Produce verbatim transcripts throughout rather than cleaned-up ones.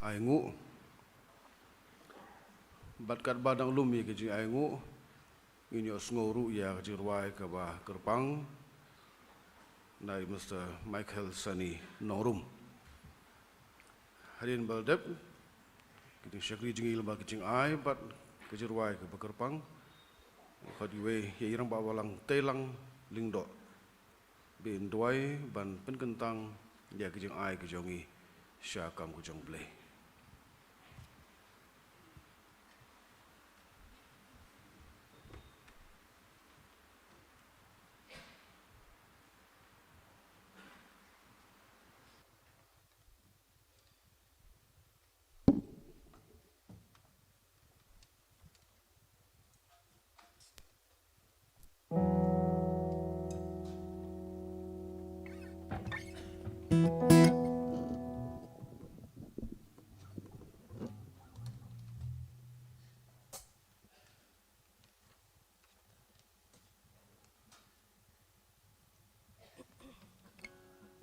jingainguh. Bad katba dang lum ïa ka jingainguh, ngin ïohsngew ruh ïa ka jingrwai kaba kyrpang na i Mister Michael Sani Nongrum. Hadien ba la dep ki jingshakri jingïalam bad ki jingai bad ka jingrwai kaba kyrpang, khot iwei ïa i Rangbah Balang Teilang Lyngdoh ba in duwai ban pynkyntang ïa ki jingai ki jong ngi sha kam ka jong U Blei.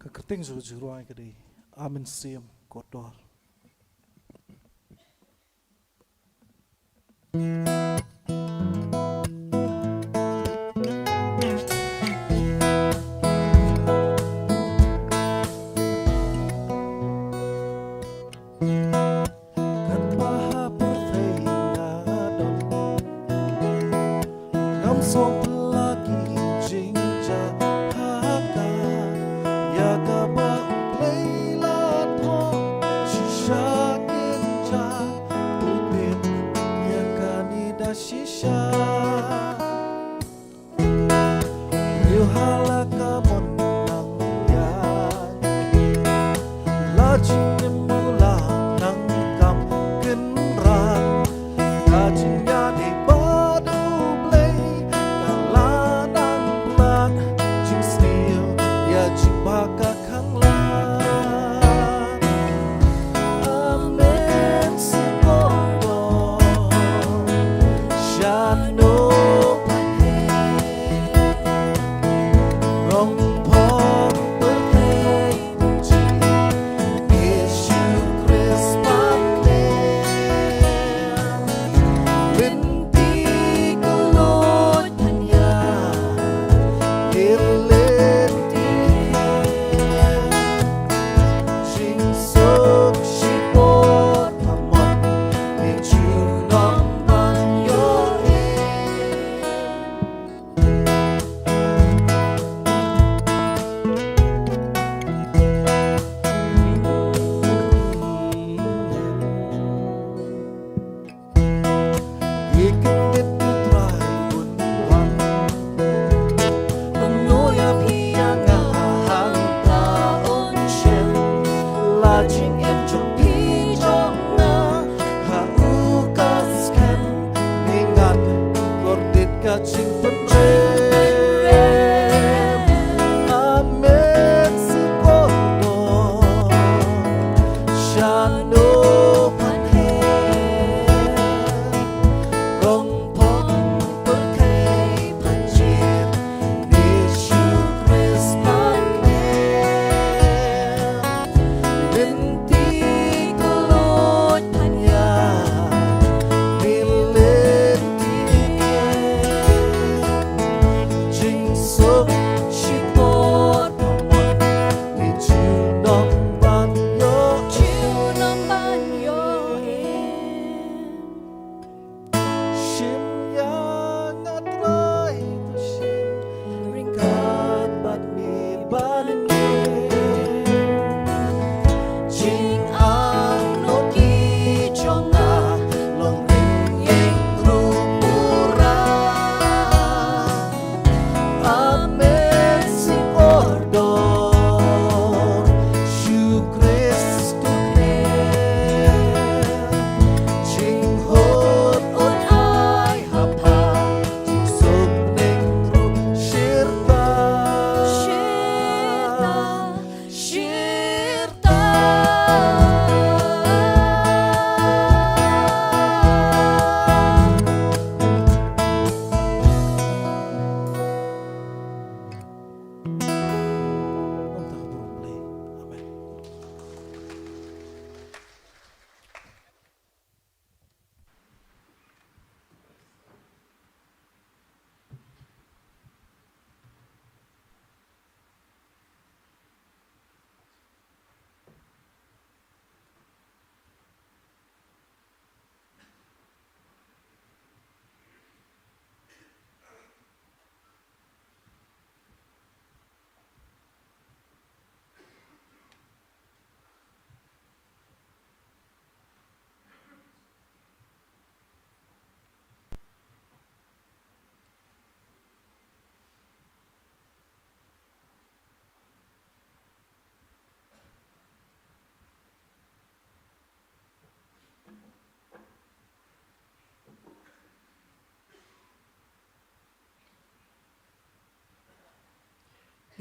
Ka kyrteng jong ka jingrwai ka dei A Mynsiem Kordor. Katba ha pyrthei nga don, ngam sngewphylla ki jingjia ha ka. Ïa kaba U Blei la thoh shisha kin jia, u bit ïa kane da shisha. Ïoh ha la ka mon nang ïa la jingim u la nang kam kynran. Ka jingïadei bad U Blei ka la nang pynlait jingsniew ïa jingbakla. Amen. Sngewbha shano pynheh, rong phong pynheh, Jisu Khrist pynheh. Lynti ka lut pynïaid, lynti jingsuk shipor pamon, i junom ban ïohi. Ïa ka miet U Trai un wan ban ïoh ïa phi ïa nga, hangta un shem la jingim jong phi jong nga. Ha u ka skhem, ngi ngat kordit ka jingpynrem. Amen. Sngewbha shano pynheh, rong phong pynheh, pynjit Jisu Khrist pynheh. Lynti ka lut pynïaid, lynti jingsuk shipor pamon, i junom ban ïohi.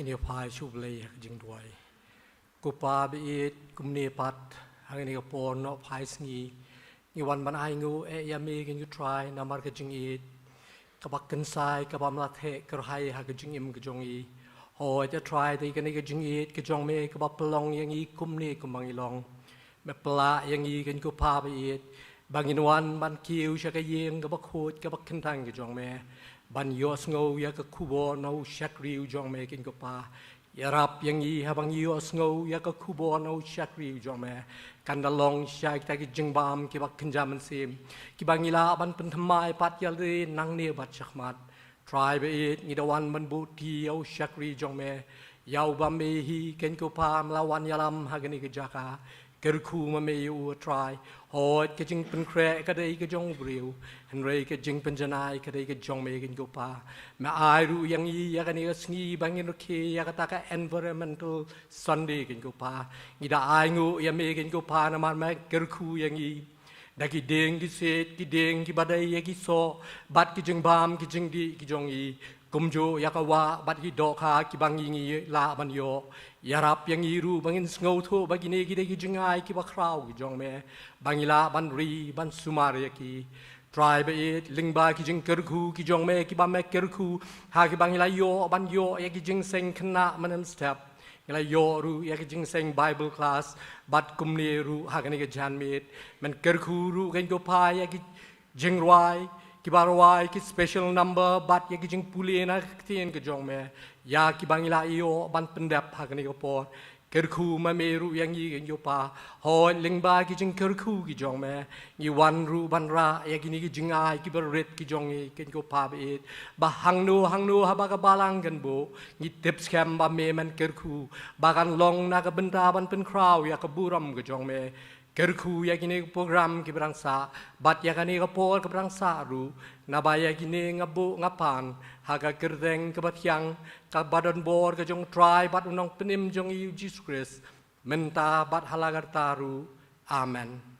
Ngin ïa phai sha U Blei ha ka jingduwai. Ko Pa ba ïeit, kumne pat ha kane ka por nohphai sngi ngi wan ban ainguh ïa me ko Trai namar ka jingïeit kaba kynsai, kaba ym la theh kyrhai ha ka jingim ka jong ngi. Hooid A Trai, dei kane ka jingïeit ka jong me kaba pynlong ïa ngi kumne kumba ngi long. Me pynlah ïa ngi ko Pa ba ïeit, ba ngin wan ban kiew sha ka ïing kaba khuid kaba kyntang ka jong me, ban ïohsngew ïa ka khubor na u shakri u jong me ko Pa. Ïarap ïa ngi haba ngi ïohsngew ïa ka khubor na u shakri u jong me, kan da long shisha kita ki jingbam kiba kynja mynsiem, kiba ngi lah ban pynthymmai pat ïalade nangne bad shakhmat. Trai ba ïeit, ngi da wan ban buh kti ïa u shakri jong me, ïa uba me hi ko Pa me la wan ïalam ha kane ka jaka. Kyrkhu ma me ïa u A Trai. Hooid ka jingpynkhreh ka dei ka jong u briew, hynrei ka jingpynjanai ka dei ka jong me ko Pa. Me ai ruh ïa ngi ïa kane ka sngi ba ngin rakhe ïa kata ka Environmental Sunday ko Pa. Ngi da ainguh ïa me ko Pa namar me kyrkhu ïa ngi da ki dieng ki siej, ki dieng kiba dei ïa ki soh bad ki jingbam ki jingdih ki jong ngi. Kumjuh ïa ka wah bad ki dohkha kiba ngi ngi lah ban ïoh. Ïarap ïa ngi ruh ba ngin sngewthuh ba kine ki dei ki jingai kiba khraw ki jong me, ba ngi lah ban ri ban sumar ïa ki. Trai ba ïeit, lyngba ki jingkyrkhu ki jong me kiba me kyrkhu, ha kiba ngi la ïoh ban ïoh ïa ki jingseng khynnah mynstep. Ngi la ïoh ruh ïa ki jingseng Bible class, bad kumne ruh ha kane ka janmiet men kyrkhu ruh ko Pa ïa ki jingrwai kiba rwai ki special number bad ïa ki jingpule na ka ktien ka jong me, ïa kiba ngi la ïoh ban pyndep ha kane ka por. Kyrkhu ma me ruh ïa ngi ko Pa. Hooid lyngba ki jingkyrkhu ki jong me ngi wan ruh ban rah ïa kine ki jingai kiba rit ki jong ngi ko Pa ba ïeit, ba hangno hangno haba ka balang kan buh, ngi tip skhem ba me men kyrkhu, ba kan long na ka bynta ban pynkhraw ïa ka burom ka jong me. Kyrkhu ïa kine ki program kiba dang sah, bad ïa kane ka por kaba dang sah ruh, naba ïa kine nga buh nga pan ha ka kyrteng kaba thiang, kaba donbor ka jong U Trai bad U Nongpynim jong ngi U Jisu Khrist, mynta bad ha la karta ruh. Amen.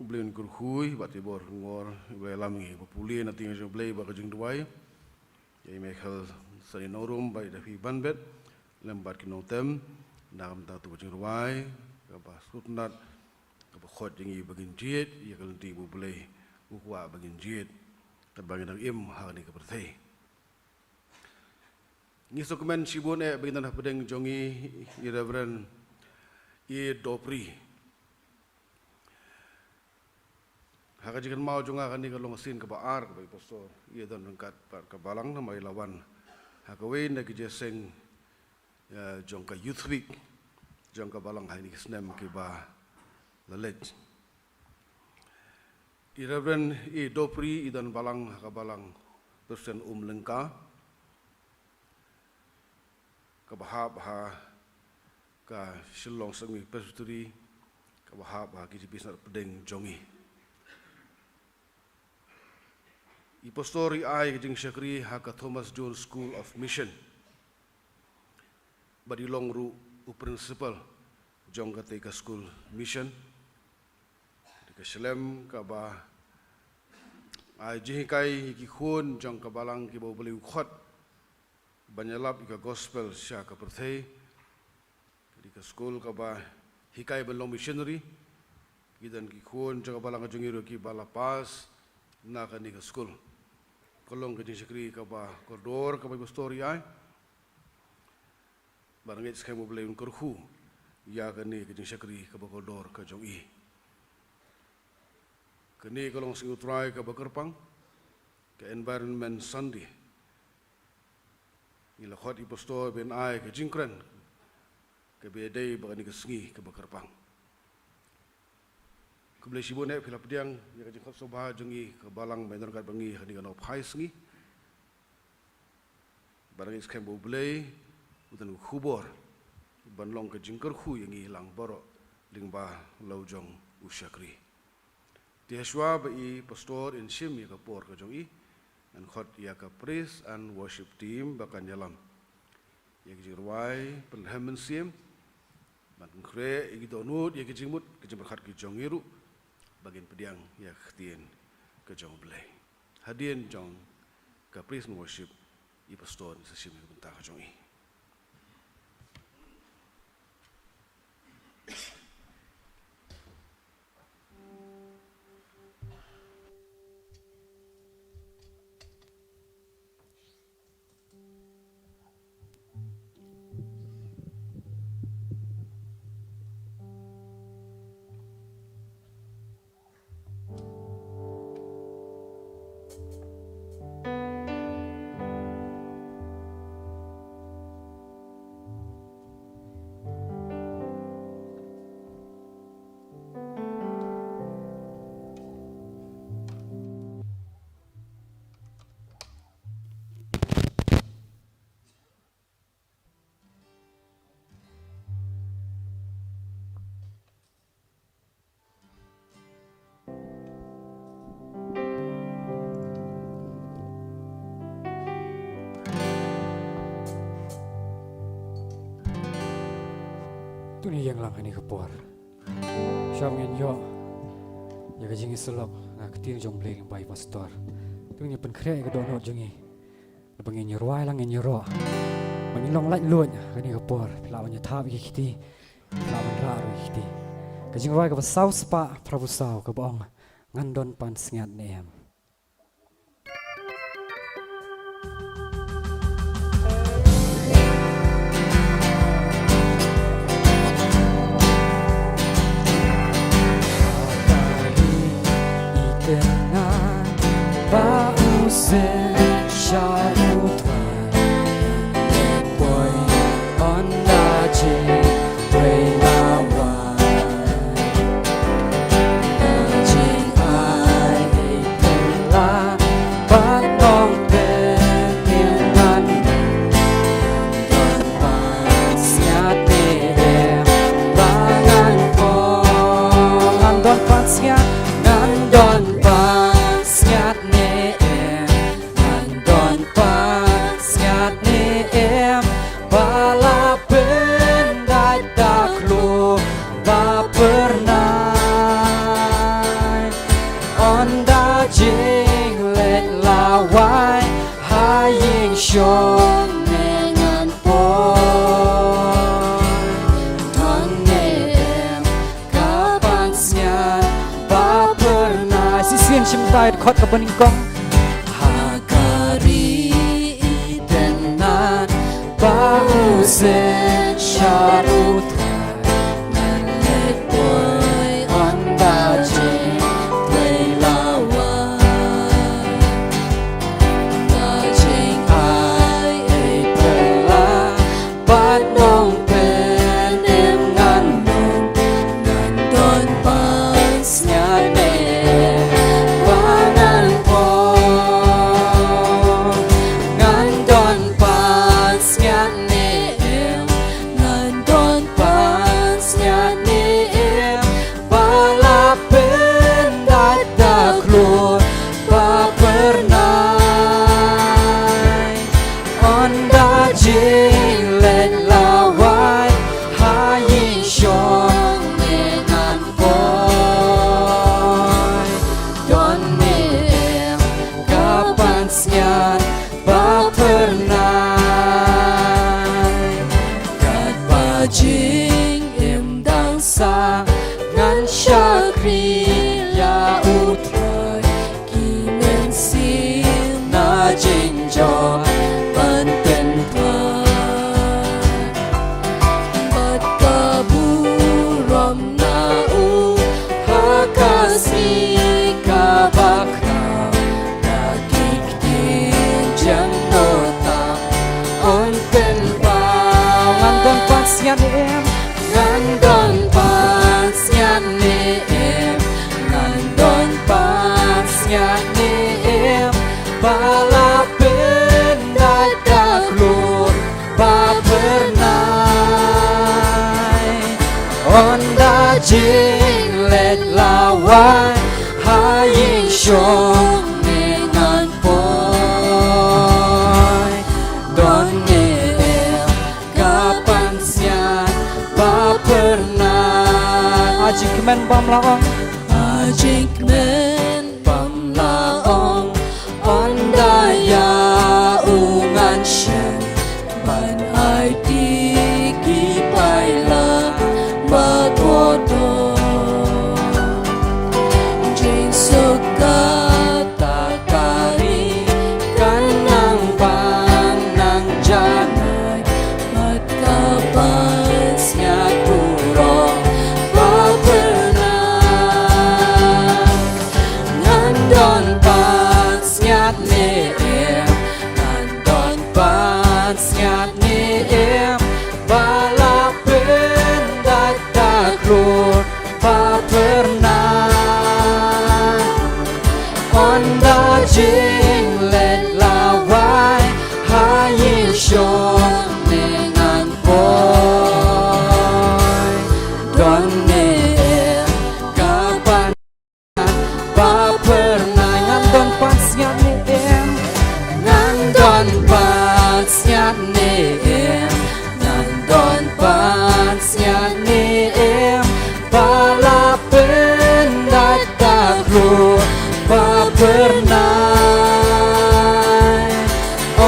U Blei un kyrkhu bad te bor ngor, U Blei lam ngi ba pule na ktien jong U Blei bad ka jingduwai. Ïa i Michael Sani Norum bad i David Banbet, lem bad ki nongtem, na ka bynta tu ka jingrwai kaba sngewtynnat, kaba khot ïa ngi ba ngin jied ïa ka lynti ba U Blei u kwah ba ngin jied, katba ngi dang im ha kane ka pyrthei. Ngi sngewkmen shibun eh ba ngin don hapdeng jong ngi i Reverend E. Dopri. Ha ka jingkynmaw jong nga, kane ka long ka sien kaba ar kaba i Pastor i don ryngkat bad ka balang namar i la wan ha kawei na ki jingïaseng, eh, jong ka Youth Week jong ka balang ha kine ki snem kiba la leit. I Reverend E. Dopri i don balang ha ka balang Presbyterian Umlyngka, kaba hap ha ka Shillong Sangmi Presbytery, kaba hap ha ki J B Synod hapdeng jong ngi. I Pastor i ai ka jingshakri ha ka Thomas Jones School of Mission, bad i long ruh u principal jong kata ka school mission. Ka shlem kaba ai jinghikai ïa ki khun jong ka balang kiba U Blei u khot ban ïalap ïa ka gospel sha ka pyrthei. Ka dei ka skul kaba hikai ban long missionary. Ki don ki khun jong ka balang jong ngi ruh kiba la pass na kane ka skul. Ka long ka jingshakri kaba kordor kaba i Pastor i ai. Bad ngeit skhem U Blei un kyrkhu ïa kane ka jingshakri kaba kordor ka jong i. Kane ka long sngi U Trai kaba kyrpang, ka Environment Sunday. Ngi la khot i Pastor ban ai ka jingkren kaba ïadei bad kane ka sngi kaba kyrpang. Khublei shibun eh phi la pdiang ïa ka jingkhot sngewbha jong ngi ka balang ba don ryngkat bad ngi ha kane ka nohphai sngi. Bad ngi skhem ba U Blei u don ka khubor ban long ka jingkyrkhu ïa ngi lang baroh lyngba la u jong u shakri. Te hashwa ba i Pastor in shim ïa ka por ka jong i, Ngan khot ïa ka praise and worship team ba kan ïalam ïa ki jingrwai pynrhem mynsiem ban pynkhreh ïa ki dohnud, ïa ki jingmut, ki jingpyrkhat ki jong ngi ruh ba ngin pdiang ïa ka ktien ka jong U Blei. Hadien jong ka praise and worship, i pastor un sa shim ïa ka bynta ka jong i. To ngin ïeng lang ha kane ka por. Shwa ngin ïoh ïa ka jingïasyllok na ka ktien jong U Blei lyngba i pastor. To ngin pynkhreh ïa ka dohnud jong ngi. Ba ngin ïa rwai lang, ngin ïa rwai. Ba ngin long laitluid ha kane ka por. Phi lah ban ïa thap ïa ki kti. Phi lah ban rah ruh ïa ki kti. Ka jingrwai kaba saw spah phra phew saw kaba ong, Ngan don pansngiat ne em. Ba u sngewsih sha u Trai, poi ynda jingpoi la wai. Ynda jingai ei poi la bad nongpynim ngan don pansngiat ne em, ba ngan ong, ngan don pansngiat, ngan don pansngiat ne em, ngan don pansngiat ne em, ba la pyndait da klur ba pyrnai. Ynda jingleh la wai ha ïing shong ne ngan poi. Don ne em ka pansngiat ba pyrnai. Shisien shim tai khot kaba nyngkong. Ha ka ri Eden ngan ba u sngewsih sha u Trai, ngan leit poi ynda jingpoi la wai. Ynda jingai ei poi la bad nongpynim ngan ong, ngan don pansngiat ne em, ba ngan ong, ngan don pansngiat ne em, ngan don pansngiat ne em, ba la pyndait da klur ba pyrnai. Ynda jingleh la wai ha ïing shong ne ngan poi. Don ne em ka pansngiat ba pyrnai. Katba jingim dang sah ngan shakri ïa u Trai. Ki mynsiem na jingjoh ban pynthait bad ka burom na u ha ka sngi kaba khraw. Da ki ktien jong u tam un pynpaw. Ngan don pansngiat ne em, ngan don pansngiat ne em, ngan don pansngiat ne em, ba la pyndait da klur ba pyrnai. Ynda jingleh la wai ha ïing shong ne ngan poi. Sñiat ba pyrnai. A jingkmen bam la ong. A jingkmen bam la ong. Ynda ïa u ngan shem ban ai ti ki paila ba koto. Jingsuk kata ka ri kan nang ban nang janai. Mat ka pansngiat burom ba pyrnai. Ngan don pansngiat ne em. Ngan don pansngiat ne em. Ba la pyndait da klur ba pyrnai. Ynda jingleh lawei ha Jisu ne ngan poi. Don ne em ka pansngiat ba pyrnai. Ngan don pansngiat ne em. Ngan don pansngiat ne em. Ngan don pansngiat ne em. Ba la pyndait da klur ba pyrnai.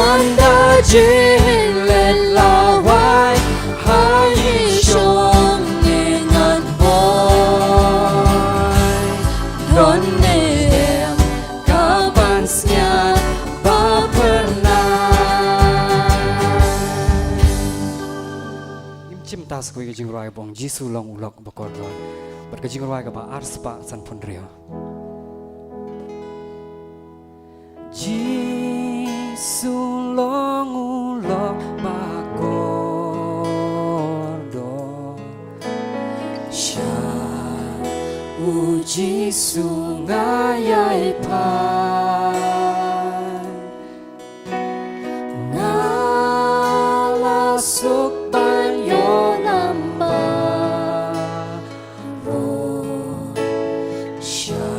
Ynda jingleh lawei ha Jisu ne ngan poi. Don ne em ka pansngiat ba pyrnai. Ngim chim ta sa kawei ka jingrwai ba ong Jisu long u lok ba kordor. Bad ka jingrwai kaba ar spah sanphew hynriew. Jisu long u lok ba kordor. Sha u Jisu nga ïai phai. Nga la suk ban ïoh lam baroh sha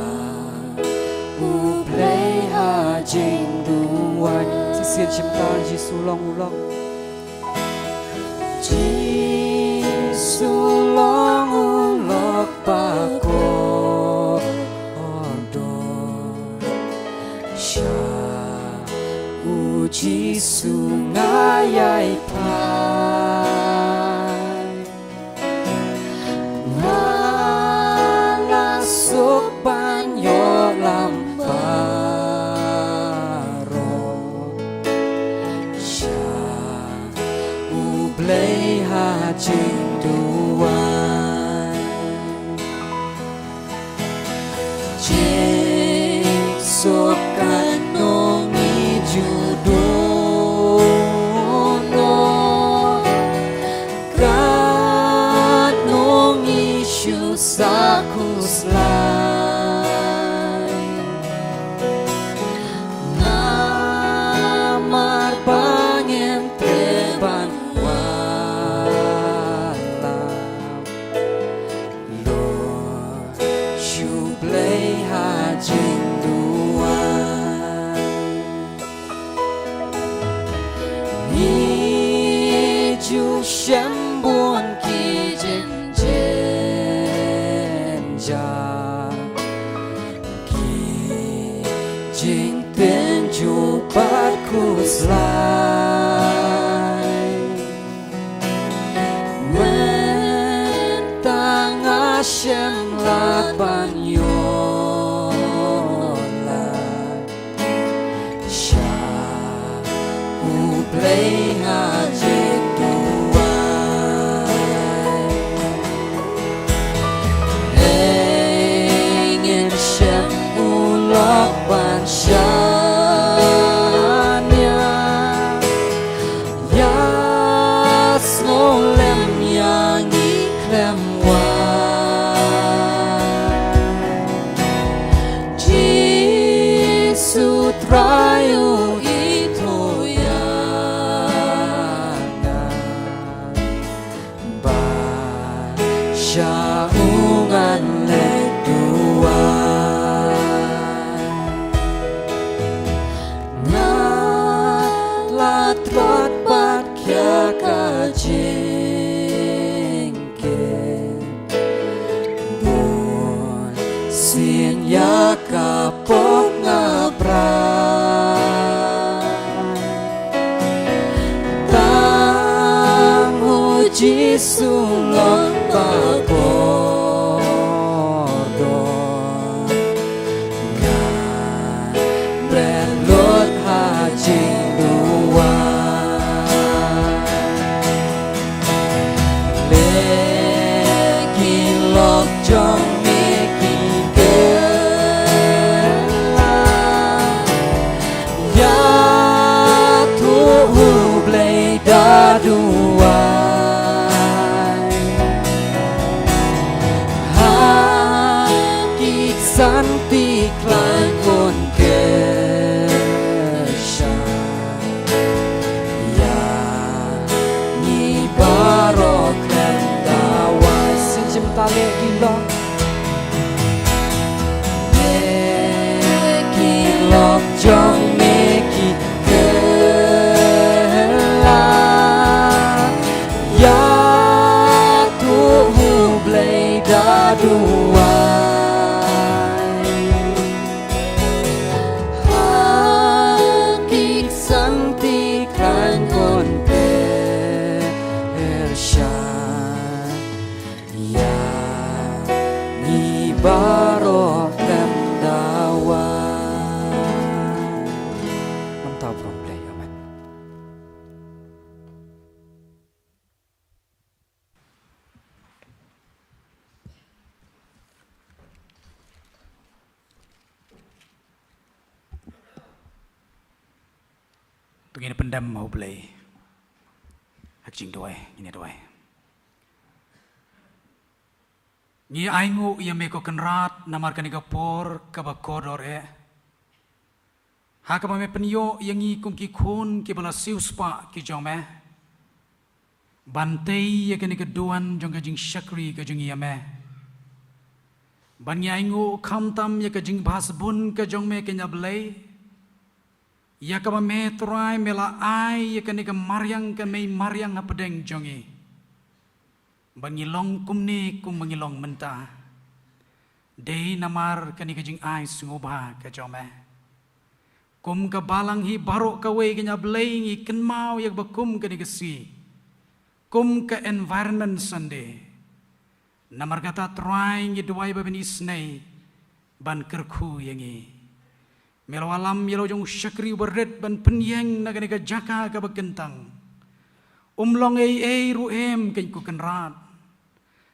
U Blei ha jingduwai. Shisien shim ta. Jisu long u lok. Jisu long u lok ba kordor. Sha u Jisu nga ïai phai. Nga la suk ban ïoh lam baroh sha U Blei ha jingduwai. Jingsuk katno ngi ju dohnud, katno ngi shu sa khuslai. Namar ba ngim treh ban wallam. Lord, shu Blei ha jingduwai. Ngi ju shem bun ki jingjynjar, ki jingtynjuh bad khuslai. Mynta nga shem lad ban ïoh lad sha U Blei ha jingduwai. Hei ngin shem u lok ban shaniah. Ïa sngewlem ïa ngi khlem wai. Jisu Trai u ithuh ïa nga. Ba sha u ngan leh duwai. Nga la tlot bad khia ka jingim. Jisu long ba kordor, ngan ret lut ha jingduwai. Leh ki lok jong me ki kylla, ïathuh U Blei da duwai. Ha ki ksan ti khlaiñ khun kyrshan, ïa ngi baroh khlem duwai. Sngewbha leh ki lok, leh ki lok jong me ki kylla, ïathuh U Blei da duwai. Ha ki ksan ti khlaiñ khun kyrshan, ïa ngi baroh khlem duwai. Namar U Blei, amen. To ngin pyndem ha U Blei ha ka jingduwai, ngin ïa duwai. Ngi ainguh ïa me ko Kynrad namar kane ka por kaba kordor eh, ha kaba me pynïoh ïa ngi kum ki khun kiba la siewspah ki jong me ban tei ïa kane ka duwan jong ka jingshakri ka jong ngi ïa me. Ban ngi ainguh khamtam ïa ka jingbha sbun ka jong me, kynja Blei, ïa kaba me Trai me la ai ïa kane ka mariang, ka mei mariang hapdeng jong ngi, ban ngi long kumne kumba ngi long mynta, dei namar kane ka jingai sngewbha ka jong me. Kum ka balang hi baroh kawei, kynja Blei, ngi kynmaw ïa kaba kum kane ka sngi kum ka Environment Sunday. Namar kata Trai ngi duwai ba phin isynei ban kyrkhu ïa ngi. Me la wallam ïa la u jong u shakri uba rit ban pynïeng na kane ka jaka kaba kyntang. Um long ei ei ruh em, ko Kynrad.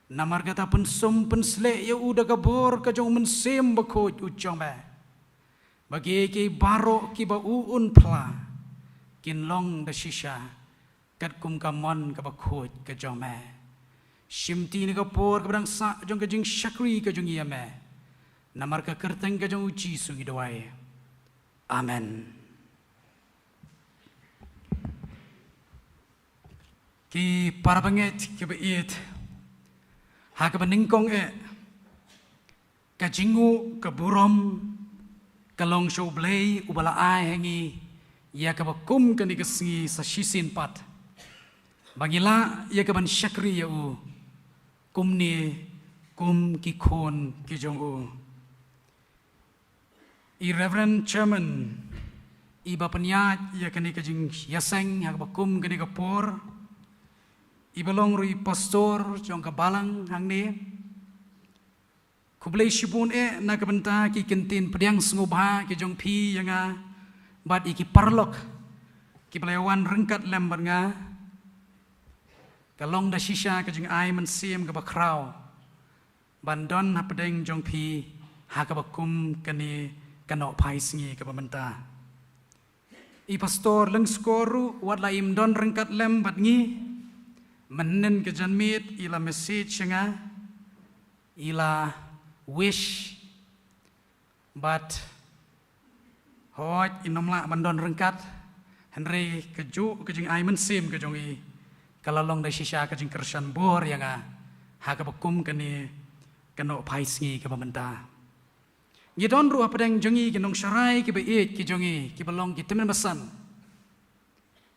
Namar kata pynsum pynsleh ïa u da ka bor ka jong u Mynsiem Bakhuid u jong me, ba kiei kiei baroh kiba u un phla kin long da shisha katkum ka mon kaba khuid ka jong me. Shimti na ka por kaba dang sah jong ka jingshakri ka jong ngi ïa me. Namar ka kyrteng ka jong u Jisu ngi duwai. Amen. Ki para bangeit kiba ïeit, ha kaba nyngkong eh, ka jingnguh ka burom ka long sha U Blei uba la ai ha ngi ïa kaba kum kane ka sngi sa shisien pat, ba ngi lah ïa kaban shakri ïa u kumne kum ki khun ki jong u. I Reverend Chairman iba pynïaid ïa kane ka jingïaseng ha kaba kum kane ka por, iba long ruh i pastor jong ka balang hangne, khublei shibun eh na ka bynta ki kyntien pdiang sngewbha ki jong phi ïa nga bad ïa ki paralok kiba la ïa wan ryngkat lem bad nga. Ka long da shisha ka jingai mynsiem kaba khraw ban don hapdeng jong phi ha kaba kum kane ka nohphai sngi kaba mynta. I Pastor Lyngskor ruh wat la im don ryngkat lem bad ngi, mynhynnin ka janmiet i la message ïa nga, i la wish, bad hooid, im lah ban don ryngkat, hynrei kajuh ka jingai mynsiem ka jong i ka la long da shisha ka jingkyrshan bor ïa nga ha kaba kum kane ka nohphai sngi kaba mynta. Ngi don ruh hapdeng jong ngi ki nongsharai kiba ïeit ki jong ngi kiba long ki tymmen basan.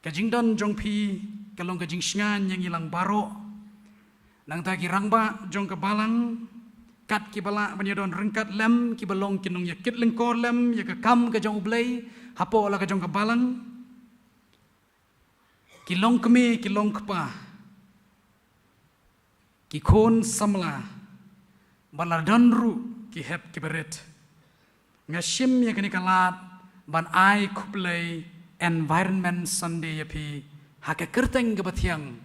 Ka jingdon jong phi ka long ka jingshngaiñ ïa ngi lang baroh. Nangta ki rangbah jong ka balang, kat kiba lah ban ïa don ryngkat lem, kiba long ki nongïakit lyngkor lem ïa ka kam ka jong U Blei hapoh la ka jong ka balang, ki longkmie ki longkpa, Ki khun samla, bad la don ruh ki hep ki barit. Nga shim ïa kane ka lad ban ai khublei Environment Sunday ïa phi ha ka kyrteng kaba thiang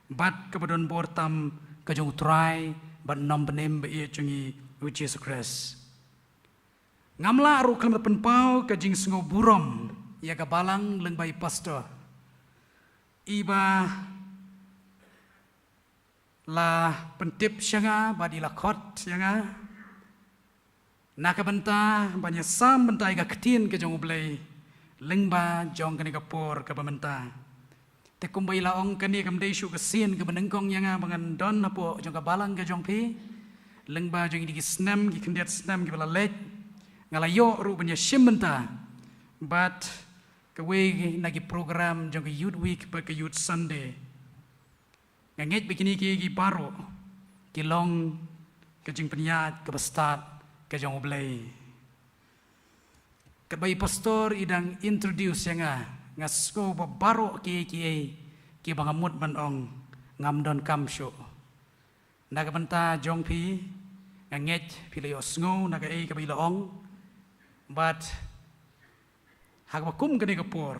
bad kaba don bor tam ka jong U Trai bad Nongpynim ba ïeit jong ngi U Jisu Khrist. Ngam lah ruh khlem da pynpaw ka jingsngewburom ïa ka balang lyngba i pastor iba la pyntip sha nga bad i la khot ïa nga na ka bynta ban ïasam bynta ïa ka ktien ka jong U Blei lyngba jong kane ka por kaba mynta. Te kumba i la ong, kane kam dei shuh ka sien kaba nyngkong ïa nga ba ngan don hapoh jong ka balang ka jong phi lyngba jong kine ki snem, ki khyndiat snem kiba la leit. Nga la ïoh ruh ban ïashim bynta bad kawei na ki program jong ka Youth Week bad ka Youth Sunday. Nga ngeit ba kine ki, ki baroh ki long ka jingpynïaid kaba stad ka jong U Blei. Katba i pastor i dang introduce ïa nga, nga sngew ba baroh kiei kiei kiba nga mut ban ong ngam donkam shuh. Na ka bynta jong phi, nga ngeit phi la ïohsngew na kaei kaba i la ong. Bad ha kaba kum kane ka por,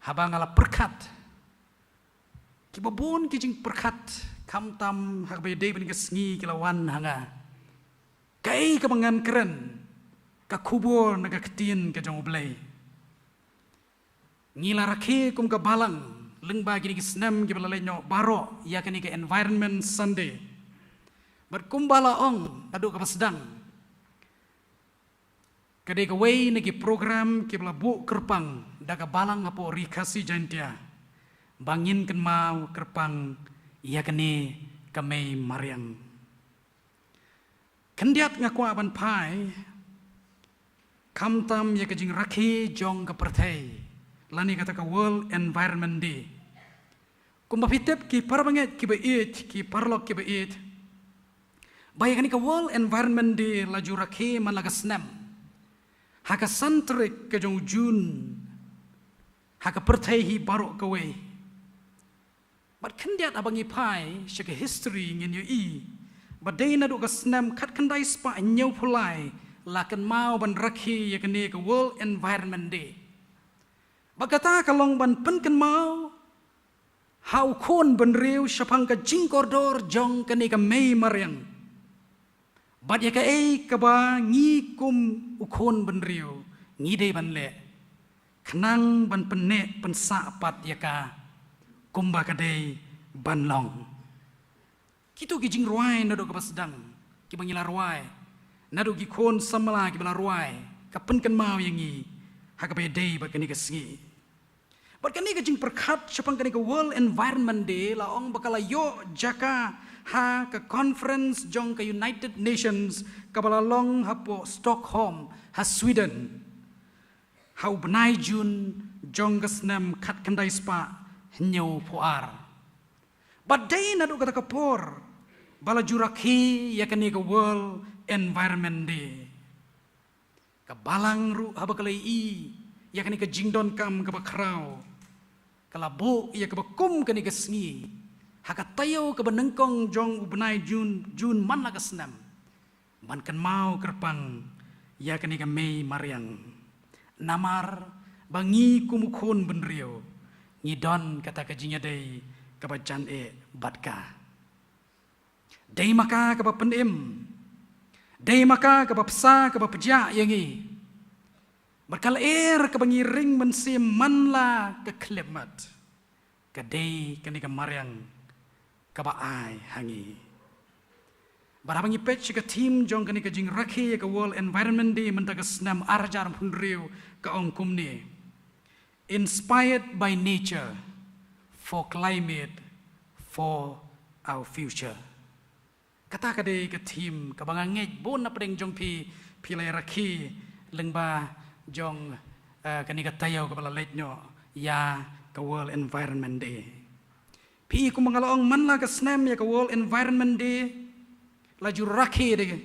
haba nga la pyrkhat kiba bun ki jingpyrkhat, khamtam ha kaba ïadei bad kane ka sngi, ki la wan ha nga. Kaei kaba ngan kren? Ka khubor na ka ktien ka jong U Blei. Ngi la rakhe kum ka balang lyngba kine ki snem kiba la leit noh baroh ïa kane ka Environment Sunday. Bad kumba la ong naduh kaba sdang, ka dei kawei na ki program kiba la buh kyrpang da ka balang hapoh Ri Khasi Jaiñtia ba ngin kynmaw kyrpang ïa kane ka mei mariang. Khyndiat nga kwah ban phai khamtam ïa ka jingrakhe jong ka pyrthei, lane kata ka World Environment Day. Kumba phi tip, ki parabangeit kiba ïeit, ki paralok kiba ïeit, ba ïa kane ka World Environment Day la ju rakhe man la ka snem ha ka san tarik ka jong u June ha ka pyrthei hi baroh kawei. Bad khyndiat haba ngi phai sha ka history ngin ïohi ba dei naduh ka snem khatkhyndai spah hynñiewphew lai la kynmaw ban rakhe ïa kane ka World Environment Day. Bad kata ka long ban pynkynmaw ha u khun bynriew shaphang ka jingkordor jong kane ka mei mariang. Bad ïa kaei kaba ngi kum u khun bynriew ngi dei ban leh khnang ban pynneh pynsah pat ïa ka kumba ka dei ban long. Kito ki jingrwai naduh kaba sdang kiba ngi la rwai, naduh ki khun samla kiba la rwai, ka pynkynmaw ïa ngi ha kaba ïadei bad kane ka sngi. Bad kane ka jingpyrkhat shaphang kane ka World Environment Day la ong ba ka la ïoh jaka ha ka conference jong ka United Nations kaba la long hapoh Stockholm ha Sweden ha u bnai June jong ka snem khatkhyndai spah hynñiewphew ar. Bad dei naduh kata ka por ba la ju rakhe ïa kane ka World Environment Day. Ka balang ruh haba ka la ïohi ïa kane ka jingdonkam kaba khraw, ka la buh ïa kaba kum kane ka sngi ha ka taïew kaba nyngkong jong u bnai June, June man la ka snem, ban kynmaw kyrpang ïa kane ka mei mariang. Namar ba ngi kum u khun bynriew ngi don kata ka jingïadei kaba jan eh bad ka. Dei ma ka kaba pynim, dei ma ka kaba bsa kaba pjah ïa ngi. Bad ka lyer kaba ngi ring mynsiem man la ka khyllipmat, ka dei kane ka mariang kaba ai ha ngi. Bad haba ngi peit sha ka theme jong kane ka jingrakhe ïa ka World Environment Day mynta ka snem ar hajar hynriew, ka ong kumne: Inspired by nature, for climate, for our future. Kata ka dei ka theme kaba nga ngeit bun na pdeng jong phi phi la ïa rakhe lyngba jong, eh, kane ka taïew kaba la leit noh ïa ka World Environment Day. Phi i kumba nga la ong, man la ka snem ïa ka World Environment Day la ju rakhe de.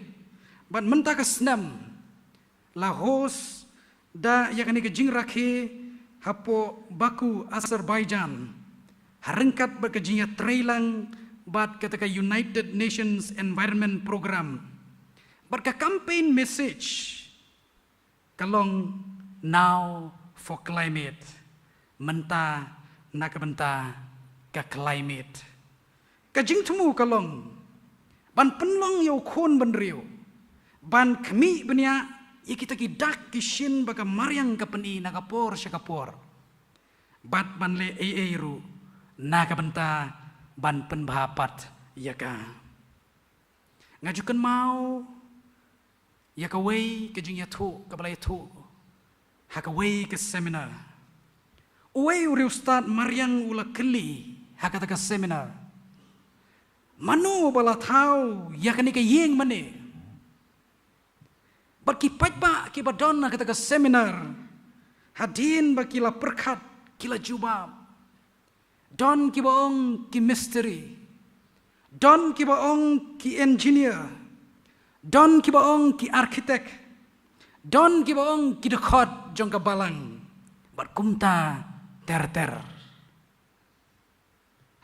Bad mynta ka snem la host da ïa kane ka jingrakhe hapoh Baku, Azerbaijan, ha ryngkat bad ka jingïatreilang bad kata ka United Nations Environment Program. Bad ka campaign message ka long Now for Climate, mynta na ka bynta ka climate. Ka jingthmu ka long ban pynlong ïa u khun bynriew ban khmih bniah ïa kita ki dak ki shin ba ka mariang ka pyni na ka por sha ka por, bad ban leh ei ei ruh na ka bynta ban pynbha pat ïa ka. Nga ju kynmaw ïa kawei ka jingïathuh kaba la ïathuh ha kawei ka seminar. Uwei u riewstad mariang u la kylli ha kata ka seminar, mano ba la thaw ïa kane ka ïing mane? Bad ki paidbah kiba don ha kata ka seminar, hadien ba ki la pyrkhat, ki la jubab. Don kiba ong ki mistri, don kiba ong ki engineer, don kiba ong ki architect, don kiba ong ki dkhot jong ka balang, bad kumta ter ter.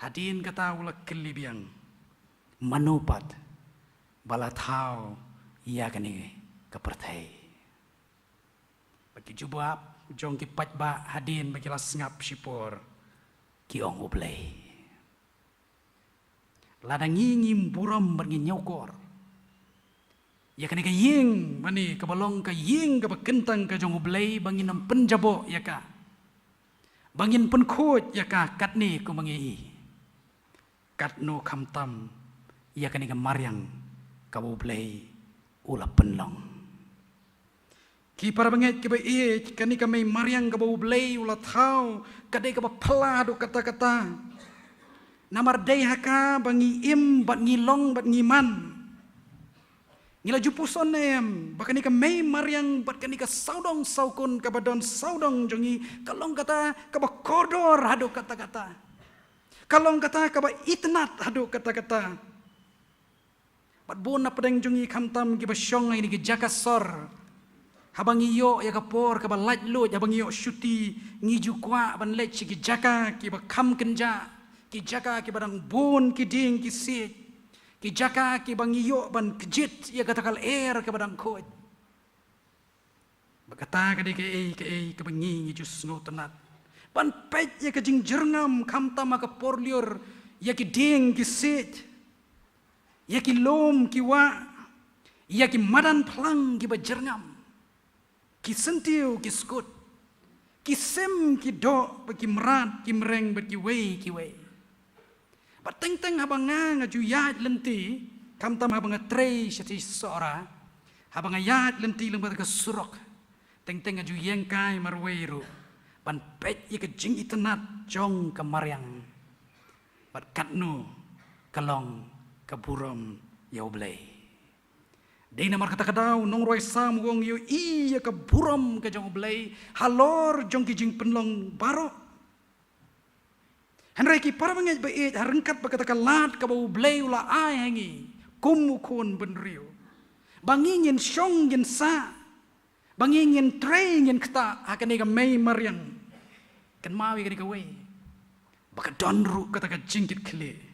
Hadien kata u la kylli biang, mano pat ba la thaw ïa kane ka pyrthei? Bad ki jubab jong ki paidbah hadien ba ki la sngap shipor, ki ong U Blei. Lada ngi ngim burom bad ngi ñiewkor ïa kane ka ïing mane kaba long ka ïing kaba kyntang ka jong U Blei, ba ngin ym pynjaboh ïa ka, ba ngin pynkhuid ïa ka katne kumba ngi i, katno khamtam ïa kane ka mariang kaba U Blei u la pynlong. Ki para bangeit kiba ïeit, kane ka mei mariang kaba U Blei u la thaw ka dei kaba phylla haduh katta katta. Namar dei ha ka ba ngi im bad ngi long bad ngi man. Ngi la ju puson ne em ba kane ka mei mariang bad kane ka sawdong sawkun kaba don sawdong jong ngi, ka long kata kaba kordor haduh katta katta. Ka long kata kaba itynnad haduh katta katta. Bad bun na pdeng jong ngi khamtam kiba shong ha kine ki jaka sor, haba ngi ïoh ïa ka por kaba laitluid, haba ngi ïoh shuti, ngi ju kwah ban leit sha ki jaka kiba kham kynjah, ki jaka kiba dang bun ki dieng ki siej, ki jaka kiba ngi ïoh ban kjit ïa kata ka lyer kaba dang khuid. Ba kata ka dei kaei kaei kaba ngi ngi ju sngewtynnad ban peit ïa ka jingjyrngam khamtam ha ka por lyiur, ïa ki dieng ki siej, ïa ki lum ki wah, ïa ki madan phlang kiba jyrngam, ki syntiew ki skut, ki sim ki doh bad ki mrad ki mreng bad kiwei kiwei. Bad teng teng haba nga nga ju ïaid lynti, khamtam haba nga trei shatei Sohra, haba nga ïaid lynti lem bad ka surok, teng teng nga ju ïeng kai marwei ruh ban peit ïa ka jingitynnad jong ka mariang. Bad katno ka long ka burom ïa U Blei. Dei namar kata ka daw u nongrwai Salm u ong ïohi ïa ka burom ka jong U Blei halor jong ki jingpynlong baroh. Hynrei ki para bangeit ba ïeit, ha ryngkat bad kata ka lad kaba U Blei u la ai ha ngi kum u khun bynriew, ba ngi ngin shong ngin sah, ba ngi ngin trei ngin ktah ha kane ka mei mariang, kynmaw ïa kane kawei, ba ka don ruh kata ka jingkitkhlieh.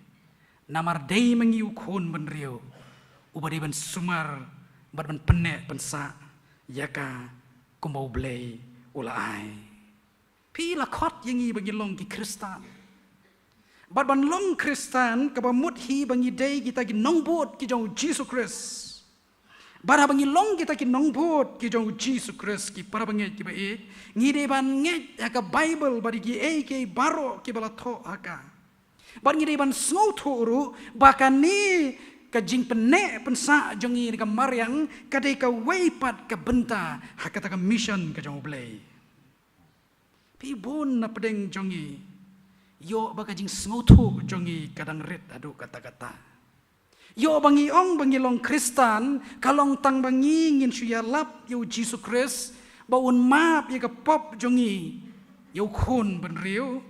Namar dei ma ngi u khun bynriew uba dei ban sumar bad ban pynneh pynsah ïa ka kumba U Blei u la ai. Phi, la khot ïa ngi ba ngin long ki Khristan. Bad ban long Khristan kaba mut hi ba ngi dei kita ki nongbud ki jong U Jisu Khrist. Bad haba ngi long kita ki nongbud ki jong U Jisu Khrist, ki para bangeit kiba ïeit, ngi dei ban ngeit ha ka Baibl bad ïa kiei kiei baroh kiba la thoh ha ka. Bad ngi dei ban sngewthuh ruh ba kane ka jingpynneh pynsah jong ngi na ka mariang ka dei kawei pat ka bynta ha kata ka mission ka jong U Blei. Phi, bun na pdeng jong ngi ïoh ba ka jingsngewthuh jong ngi ka dang rit haduh katta katta. Ïoh ba ngi ong ba ngi long Khristan ka long tang ba ngi ngin shu ïalap ïa U Jisu Khrist ba un map ïa ka pop jong ngi, ïa u khun bynriew.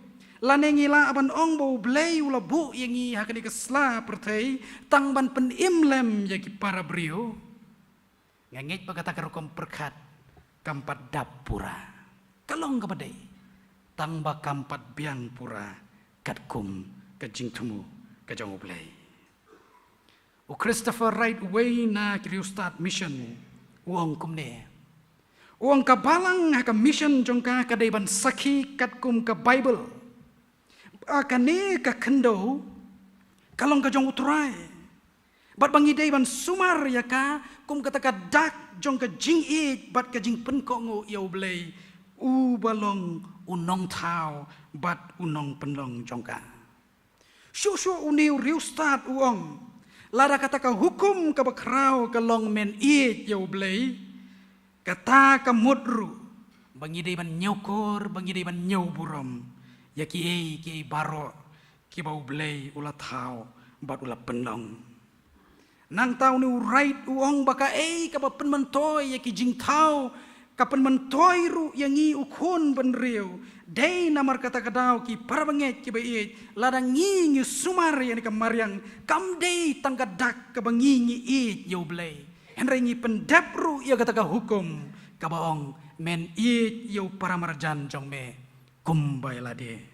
Lane ngi lah ban ong ba U Blei u la buh ïa ngi ha kane ka sla pyrthei tang ban pynim lem ïa ki para briew. Nga ngeit ba kata ka rukom pyrkhat kam pat dap pura. Ka long kaba dei, tang ba kam pat biang pura katkum ka jingthmu ka jong U Blei. U Christopher Wright, uwei na ki riewstad mission, u ong kumne. U ong ka balang ha ka mission jong ka ka dei ban sakhi katkum ka Baibl. Ba kane ka khyndew ka long ka jong U Trai. Bad ba ngi dei ban sumar ïa ka kum kata ka dak jong ka jingïeit bad ka jingpynkohnguh ïa U Blei, uba long u nongthaw bad u nongpynlong jong ka. Shuh shuh une u riewstad u ong, lada kata ka hukum kaba khraw ka long men ïeit ïa U Blei, kata ka mut ruh ba ngi dei ban ñiewkor, ba ngi dei ban ñiewburom ïa kiei kiei baroh kiba U Blei u la thaw bad u la pynlong. Nangta une u Wright u ong ba kaei kaba pynmyntoi ïa ki jingthaw, ka pynmyntoi ruh ïa ngi u khun bynriew. Dei namar kata ka daw, ki parabangeit kiba ïeit, lada ngi ngi sumar ïa kane ka mariang, kam dei tang ka dak kaba ngi ngi ïeit ïa U Blei, hynrei ngi pyndep ruh ïa kata ka hukum kaba ong, men ïeit ïa u paramarjan jong me kumba ïa lade.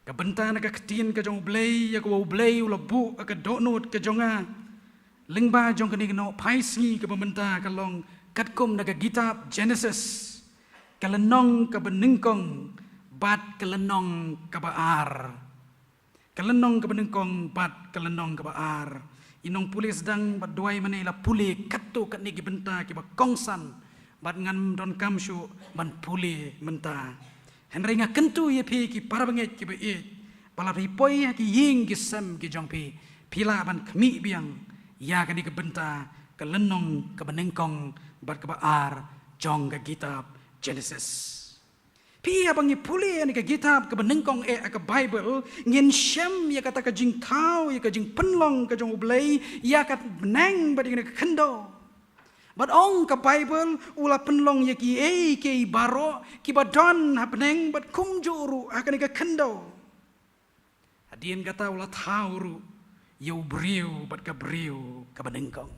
Ka bynta na ka ktien ka jong U Blei, ïa kaba U Blei u la buh ha ka dohnud ka jong nga lyngba jong kane ka nongphai sngi kaba mynta, ka long katkum na ka kitab Genesis, ka lynnong kaba nyngkong bad ka lynnong kaba ar. Ka lynnong kaba nyngkong bad ka lynnong kaba ar. I nongpule sdang bad duwai mane la pule katto katne ki bynta kiba kongsan, bad ngan donkam shuh ban pule mynta. Hynrei nga kyntu ïa phi ki parabangeit kiba ïeit, ba la phi poi ha ki ïing ki sem ki jong phi, phi lah ban khmih biang ïa kane ka bynta, ka lynnong kaba nyngkong bad kaba ar jong ka kitab Genesis. Phi, haba ngi pule ïa kane ka kitab kaba nyngkong eh ha ka Baibl, ngin shem ïa kata ka jingthaw, ïa ka jingpynlong ka jong U Blei ïa ka bneng bad ïa kane ka khyndew. Bad ong ka Baibl, u la pynlong ïa kiei kiei baroh kiba don ha bneng bad kumjuh ruh ha kane ka khyndew. Hadien kata u la thaw ruh ïa u briew bad ka briew kaba nyngkong.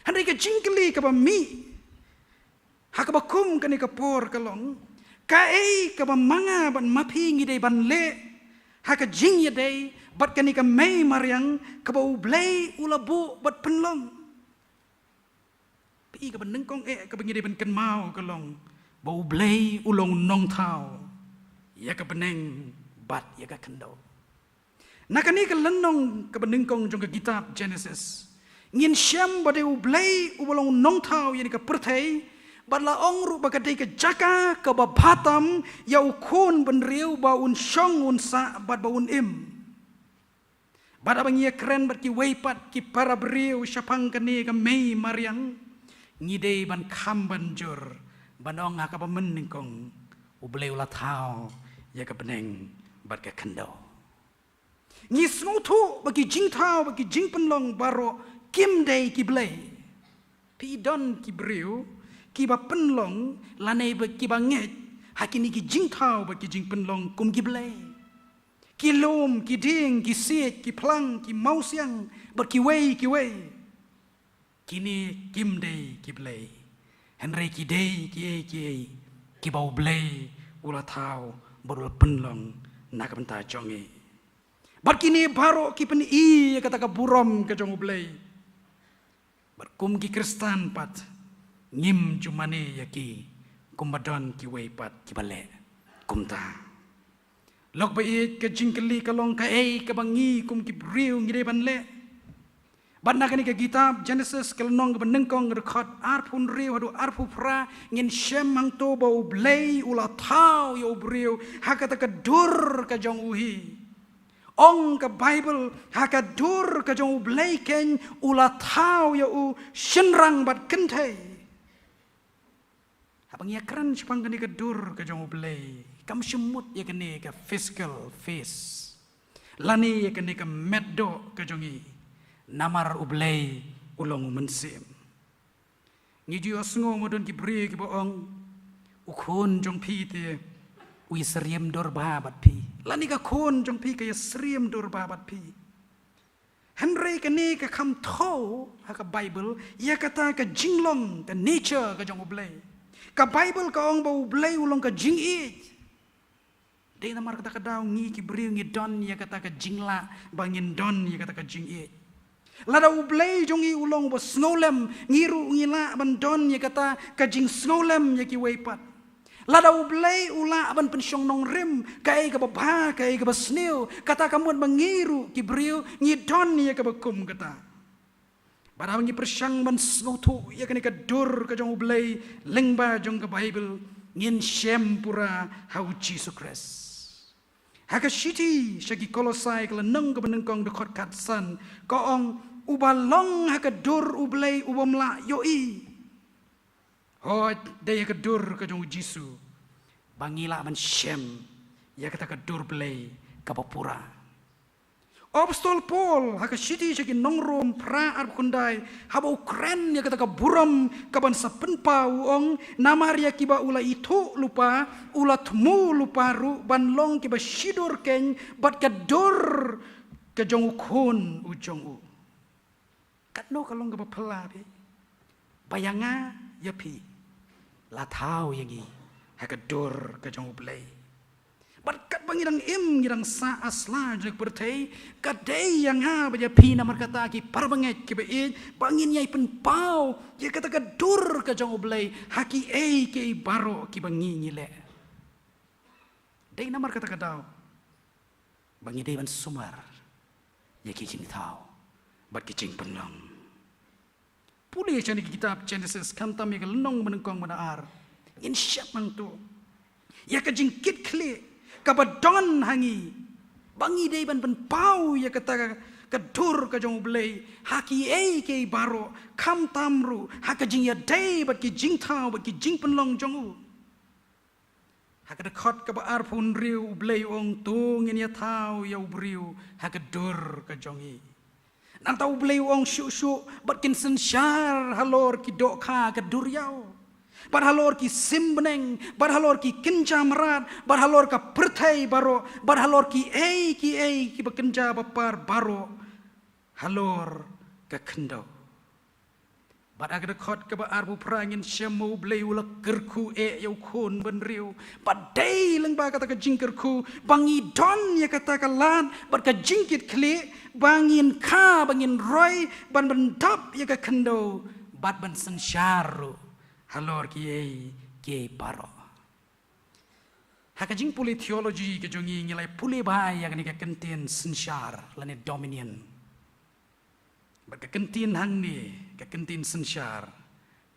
Hynrei ka jingkylli kaba mih ha kaba kum kane ka por ka long, kaei kaba ma nga bad ma phi ngi dei ban leh ha ka jingïadei bad kane ka mei mariang kaba U Blei u la buh bad pynlong? Phi, kaba nyngkong eh kaba ngi dei ban kynmaw ka long ba U Blei u long u nongthaw ïa ka bneng bad ïa ka khyndew. Na kane ka lynnong kaba nyngkong jong ka kitab Genesis, ngin shem ba dei U Blei uba long u nongthaw ïa kane ka pyrthei, bad la ong ruh ba ka dei ka jaka kaba bha tam ïa u khun bynriew ba un shong, un sah bad ba un im. Bad haba ngi ïakren bad kiwei pat ki para briew shaphang kane ka mei mariang, ngi dei ban kham ban jur ban ong ha kaba mynnyngkong U Blei u la thaw ïa ka bneng bad ka khyndew. Ngi sngewthuh ba ki jingthaw, ba ki jingpynlong baroh kim dei ki blei. Phi, don ki briew kiba pynlong lane ba kiba ngeit ha kine ki jingthaw bad ki jingpynlong kum ki blei. Ki lum, ki dieng, ki siej, ki phlang, ki mawsiang bad kiwei kiwei. Kine kim dei ki blei, hynrei ki dei kiei kiei kiba U Blei u la thaw bad u la pynlong na ka bynta jong ngi. Bad kine baroh ki pyni ïa kata ka burom ka jong U Blei. Bad kum ki Khristan pat, ngim ju mane ïa ki kumba don kiwei pat kiba leh kumta. Lok ba ïeit, ka jingkylli ka long, kaei kaba ngi kum ki briew ngi dei ban leh? Bad na kane ka kitab Genesis, ka lynnong kaba nyngkong, dkhot arphew hynriew haduh arphew phra, ngin shem hangto ba U Blei u la thaw ïa u briew ha kata ka dur ka jong u hi. Ong ka Baibl, ha ka dur ka jong U Blei keiñ u la thaw ïa u shynrang bad kynthei. Haba ngi ïakren shaphang kane ka dur ka jong U Blei, kam shym mut ïa kane ka physical face lane ïa kane ka met doh ka jong ngi, namar U Blei u long u mynsiem. Ngi ju ïohsngew, ma don ki briew kiba ong, u khun jong phi te u ïasyriem dur bha bad phi, lane ka khun jong phi ka ïasyriem dur bha bad phi. Hynrei kane ka kham thew ha ka Baibl ïa kata ka jinglong, ka nature ka jong U Blei. Ka Baibl ka ong ba U Blei u long ka jingïeit. Dei namar kata ka daw ngi ki briew ngi don ïa kata ka jinglah ba ngin don ïa kata ka jingïeit. Lada U Blei jong ngi u long uba sngewlem, ngi ruh ngi lah ban don ïa kata ka jingsngewlem ïa kiwei pat. Lada U Blei u lah ban pynshong nongrim kaei kaba bha, kaei kaba sniew, kata ka mut ba ngi ruh ki briew ngi don ïa kaba kum kata. Bad haba ngi pyrshang ban sngewthuh ïa kane ka dur ka jong U Blei lyngba jong ka Baibl, ngin shem pura ha U Jisu Khrist. Ha ka shithi sha ki Kolosai ka lynnong kaba nyngkong dkhot khatsan, ka ong, uba long ha ka dur U Blei u bym lah ïohi. Hooid, dei ha ka dur ka jong U Jisu ba ngi lah ban shem ïa kata ka dur Blei kaba pura. Apostol Paul ha ka shithi sha ki nong Rom phra arphew khyndai, haba u kren ïa kata ka burom kaban sa pynpaw, u ong, namar ïa kiba u la ithuh lypa u la thmu lypa ruh ban long kiba shidur keiñ bad ka dur ka jong U Khun u jong u. Katno ka long kaba phylla phi ba ïa nga ïa phi la thaw ïa ngi ha ka dur ka jong U Blei. Bad katba ngi dang im, ngi dang sah ha sla jong ka pyrthei, ka dei ïa nga bad ïa phi namar kata ki para bangeit kiba ïeit ba ngin ïai pynpaw ïa kata ka dur ka jong U Blei ha kiei kiei baroh kiba ngi ngi leh. Dei namar kata ka daw ba ngi dei ban sumar ïa ki jingthaw bad ki jingpynlong. Pule shane ka kitab Genesis, khamtam ïa ka lynnong ba nyngkong bad ar, ngin shem hangto ïa ka jingkitkhlieh kaba don ha ngi ba ngi dei ban pynpaw ïa kata ka dur ka jong U Blei ha kiei kiei baroh, khamtam ruh ha ka jingïadei bad ki jingthaw bad ki jingpynlong jong u. Ha ka dkhot kaba arphew hynriew U Blei u ong, to ngin ïa thaw ïa u briew ha ka dur ka jong ngi. Nangta U Blei u ong, shuh shuh bad kin synshar halor ki dohkha ka duriaw, bad halor ki sim bneng, bad halor ki kynja mrad, bad halor ka pyrthei baroh, bad halor kiei kiei kiba kynja ba par baroh halor ka khyndew. Bad ha ka dkhot kaba arphew phra ngin shem ba U Blei u la kyrkhu eh ïa u khun bynriew. Bad dei lyngba kata ka jingkyrkhu ba ngi don ïa kata ka lad bad ka jingkitkhlieh ba ngin kha, ba ngin roi ban pyndap ïa ka khyndew bad ban synshar ruh halor kiei kiei baroh. Ha ka jingpule theology ka jong ngi, ngi la pule bha ïa kane ka kyntien synshar lane dominion. Bad ka kyntien hangne, ka kyntien synshar,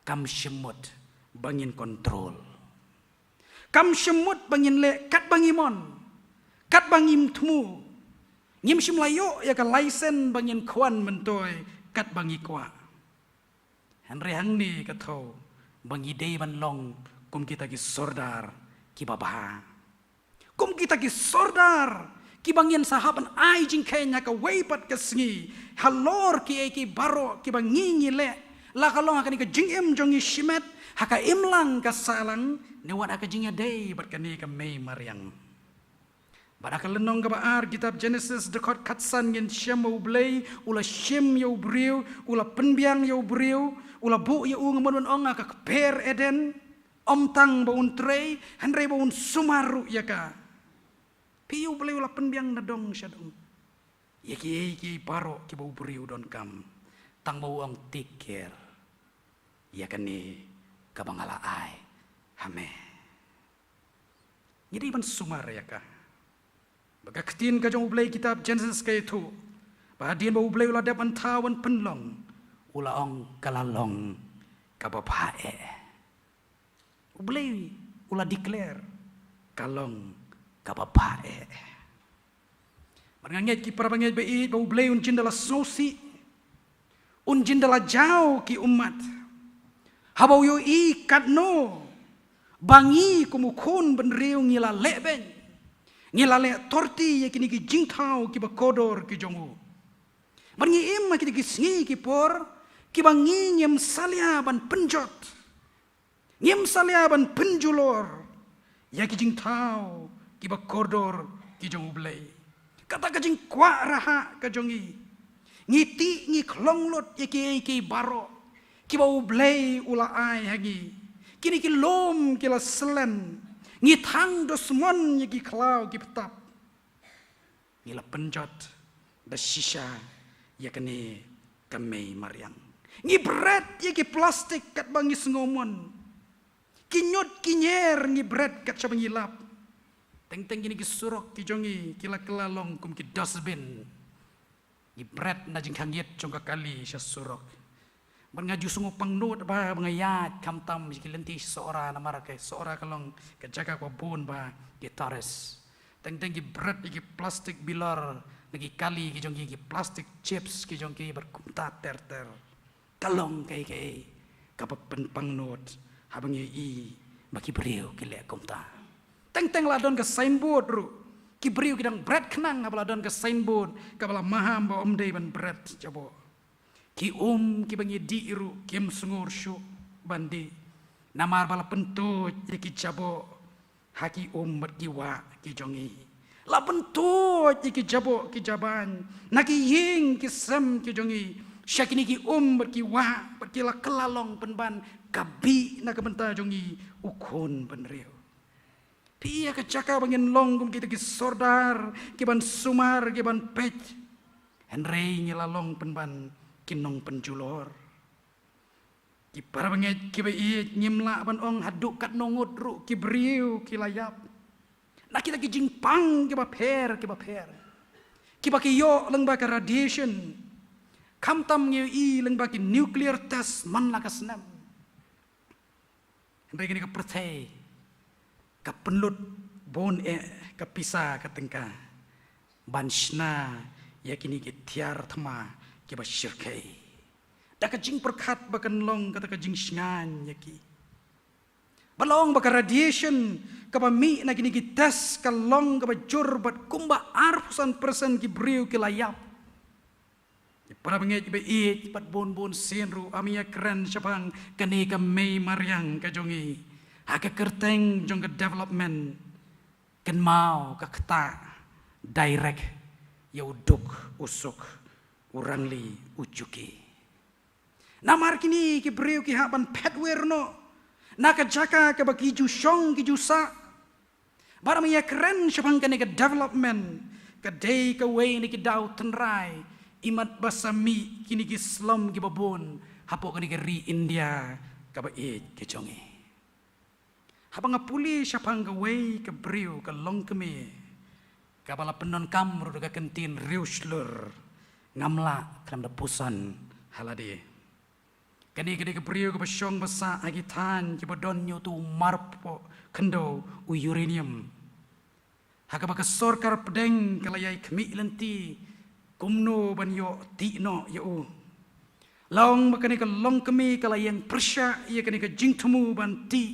kam shym mut ba ngin control. Kam shym mut ba ngin leh katba ngi mon, katba ngim thmu. Ngim shym la ïoh ïa ka license ba ngin khwan myntoi katba ngi kwah. Hynrei hangne ka thew ba ngi dei ban long kum kita ki sordar kiba bha, kum kita ki sordar kiba ngin sa hap ban ai jingkheiñ ha kawei pat ka sngi halor kiei kiei baroh kiba ngi ngi leh, la ka long ha kane ka jingim jong ngi shimet, ha ka imlang ka sahlang, ne wat ha ka jingïadei bad kane ka mei mariang. Bad ha ka lynnong kaba ar kitab Genesis dkhot khatsan ngin shem ba U Blei u la shim ïa u briew, u la pynbiang ïa u briew, u la buh ïa u, nga mut ban ong, ha ka kper Eden. Ym tang ba un trei, hynrei ba un sumar ruh ïa ka. Phi, U Blei u la pynbiang na dong sha dong ïa kiei kiei baroh kiba u briew u donkam, tang ba u ong, take care ïa kane kaba nga la ai ha me. Ngi dei ban sumar ïa ka. Ba ka ktien ka jong U Blei, kitab Genesis ka ïathuh ba hadien ba U Blei u la dep ban thaw ban pynlong, u la ong, ka la long kaba bha eh. U Blei u la declare, ka long kaba bha eh. Bad nga ngeit, ki para bangeit ba ïeit, ba U Blei un jin da la sngewsih, un jin da la jaw ki ummat, haba u ïohi katno ba ngi kum u khun bynriew ngi la lehbeiñ, ngi la leh torti ïa kine ki jingthaw kiba kordor ki jong u. Bad ngi im ha kine ki sngi ki por kiba ngi ngim salia ban pynjot, ngim salia ban pynjulor ïa ki jingthaw kiba kordor ki jong U Blei. Kata ka jingkwah rahah ka jong ngi, ngi tih ngi khlong lut ïa kiei kiei baroh kiba U Blei u la ai ha ngi. Kine ki lum ki la slen, Ngi thang dusmon ïa ki khlaw ki btap. Ngi la pynjot da shisha ïa kane ka mei mariang. Ngi bret ïa ki plastik katba ngi sngewmon. Ki ñiut ki ñier ngi bret kat shaba ngi lap. Teng teng kine ki surok ki jong ngi ki la kylla long kum ki dustbin. Ngi bret na jingkhang ïit jong ka kali sha surok. Bad nga ju sngewpang nud ba, ba nga ïaid khamtam sha ki lynti Sohra namar ka Sohra ka long ka jaka kaba bun ba ki tourist. Teng teng ki bret ïa ki plastik bilor na ki kali ki jong ki, ki plastik chips ki jong ki bad kumta ter ter. Ka long kaei kaei kaba pynpang nud haba ngi ïohi ba ki briew ki leh kumta. Teng teng la don ka signboard ruh, ki briew ki dang bret khnang haba la don ka signboard kaba la maham ba ym dei ban bret jaboh. Ki um kiba ngi dih ruh kim sngur shuh ban dih namar ba la pyntuid ïa ki jaboh ha ki um bad ki wah ki jong ngi. La pyntuid ïa ki jaboh ki jaban na ki ïing ki sem ki jong ngi sha kine ki um bad ki wah bad ki la kylla long pynban ka bih na ka bynta jong ngi, u khun bynriew. Phi ïa ka jaka ba ngin long kum kita ki sordar ki ban sumar ki ban peit. Hynrei ngi la long pynban ki nongpynjulor. Ki para bangeit kiba ïeit, ngim lah ban ong haduh katno ngut ruh ki briew ki la ïap na kita ki jingpang kiba pher kiba pher, kiba ki ïoh lyngba ka radiation. Khamtam ngi ïohi lyngba ki nuclear test man la ka snem. Hynrei kane ka pyrthei ka pynlut bun eh ka pisa ka tyngka ban shna ïa kine ki tiar thma kiba shyrkhei da ka jingpyrkhat ba kan long kata ka jingshngaiñ ïa ki. Ba long ba ka radiation kaba mih na kine ki test ka long kaba jur bad kumba arphew san percent ki briew ki la ïap. Para bangeit ba ïeit, bad bun bun sien ruh, ngam ïakren shaphang kane ka mei mariang ka jong ngi ha ka kyrteng jong ka development. Kynmaw ka ktah direct ïa u duk u suk, u rangli u juki. Namar kine ki briew ki hap ban phet wir noh na ka jaka kaba ki ju shong ki ju sah. Bad ngam ïakren shaphang kane ka development, ka dei kawei na ki daw tynrai imat ba sa mih kine ki slum kiba bun hapoh kane ka ri India kaba ïeit ka jong ngi. Haba nga pule shaphang kawei ka briew ka longkmie kaba la pyndonkam ruh da ka kyntien riewshlur, ngam lah khlem da puson ha lade. Kane ka dei ka briew kaba shong ba sah ha ki thaiñ kiba don ïa uto u marpoh khyndew, u uranium, ha kaba ka sorkar pdeng ka la ïai khmih lynti kumno ban ïoh tih noh ïa u. La ong ba kane ka longkmie ka la ïeng pyrshah ïa kane ka jingthmu ban tih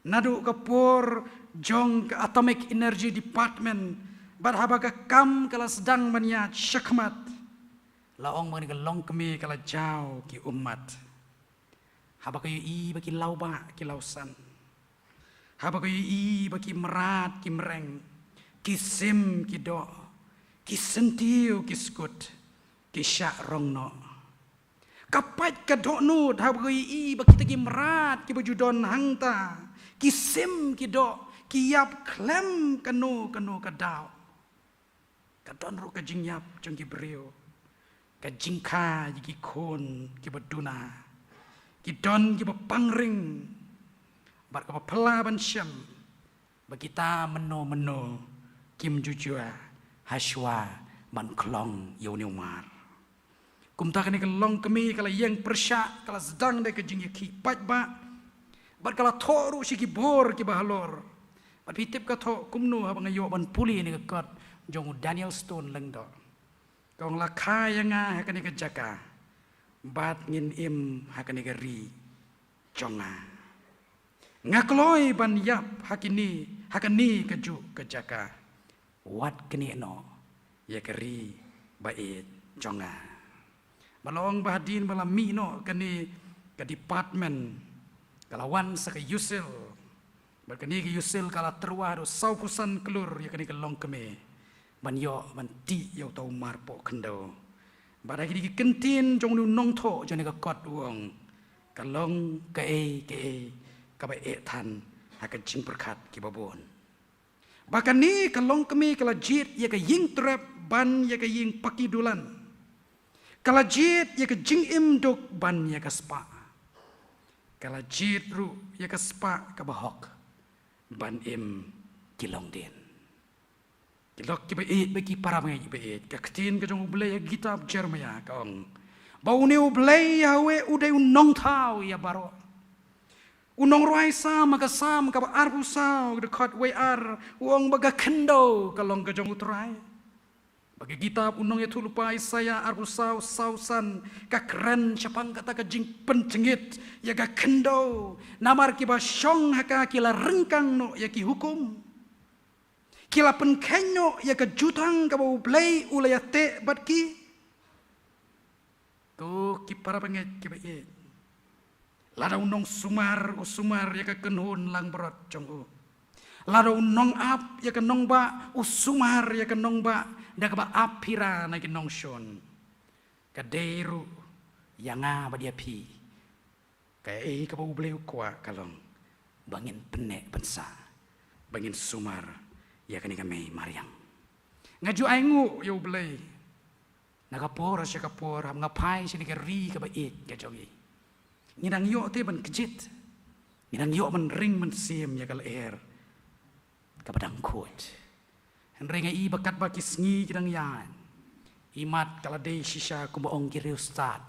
naduh ka por jong ka Atomic Energy Department, bad haba ka kam ka la sdang ban ïaid shakhmat, la ong ba kane ka longkmie ka la jaw ki ummat. Haba ka ïohi ba ki lawbah ki lawsan, haba ka ïohi ba ki mrad ki mreng, ki sim ki doh, ki syntiew ki skut, ki shah rong noh. Ka pait ka dohnud haba ka ïohi ba kita ki mrad kiba ju don hangta, ki sim ki doh, ki ïap khlem kano kano ka daw. Ka don ruh ka jingïap jong ki briew, ka jingkha ïa ki khun kiba duna. Ki don kiba pangring bad kaba phylla ban shem ba kita mynno mynno kim ju jua hashwa ban khlong ïa une u mar. Kumta kane ka longkmie ka la ïeng pyrshah, ka la sdang da ka jingïakhih paidbah bad ka la thoh ruh sha ki bor kiba halor. Bad phi tip ka thoh kumno? Haba nga ïoh ban pule na ka kot jong u Daniel Stone Lyngdoh, ka ong, la kha ïa nga ha kane ka jaka bad ngin im ha kane ka ri jong nga. Nga kloi ban ïap ha kine, ha kane kajuh ka jaka. Wat knieh noh ïa ka ri ba ïeit jong nga. Ba la ong ba hadien ba la mih noh kane ka department, ka la wan sa ka U S I L. Bad kane ka U S I L ka la tyrwa haduh sawphew san klur ïa kane ka longkmie ban ïoh ban tih ïa uto u marpoh khyndew. Bad ha kine ki kyntien jong une u nongthoh jong kane ka kot u ong, ka long kaei kaei kaba eh than ha ka jingpyrkhat kiba bun. Ba kane ka longkmie ka la jied ïa ka ïing trep ban ïa ka ïing paki dulan. Ka la jied ïa ka jingim duk ban ïa ka spah. Ka la jied ruh ïa ka spah kaba hok ban im ki longdien. Ki lok kiba ïeit bad ki para bangeit kiba ïeit, ka ktien ka jong U Blei ha ka kitab Jeremiah ka ong ba une U Blei Yahweh u dei u nongthaw ïa baroh. U nongrwai Salm ha ka Salm kaba arphew saw, ka dkhot wei ar, u ong ba ka khyndew ka long ka jong U Trai. Bad ka kitab u nongïathuhlypa Isaiah arphew saw, saw san, ka kren shaphang kata ka jingpynjngit ïa ka khyndew. Namar kiba shong ha ka ki la ryngkang noh ïa ki hukum. Ki la pynkheiñ noh ïa ka jutang kaba U Blei u la ïateh bad ki. To ki para bangeit kiba ïeit. Lada u nongsumar u sumar ïa ka kynhun langbrot jong u, lada u nongap ïa ka nongbah u sumar ïa ka nongbah da kaba ap phira na ki nongshun, ka dei ruh ïa nga bad ïa phi, kaei kaba U Blei u kwah ka long ba ngin pynneh pynsah, ba ngin sumar ïa kane ka mei mariang. Nga ju ainguh ïa U Blei na ka por sha ka por, haba nga phai sha kane ka ri kaba ïeit ka jong ngi. Ngi dang ïoh te ban kjit, ngi dang ïoh ban ring ban siem ïa ka lyer kaba dang khuid. Hynrei nga i ba katba ki sngi ki dang ïaid, imat ka la dei shisha kumba ong ki riewstad,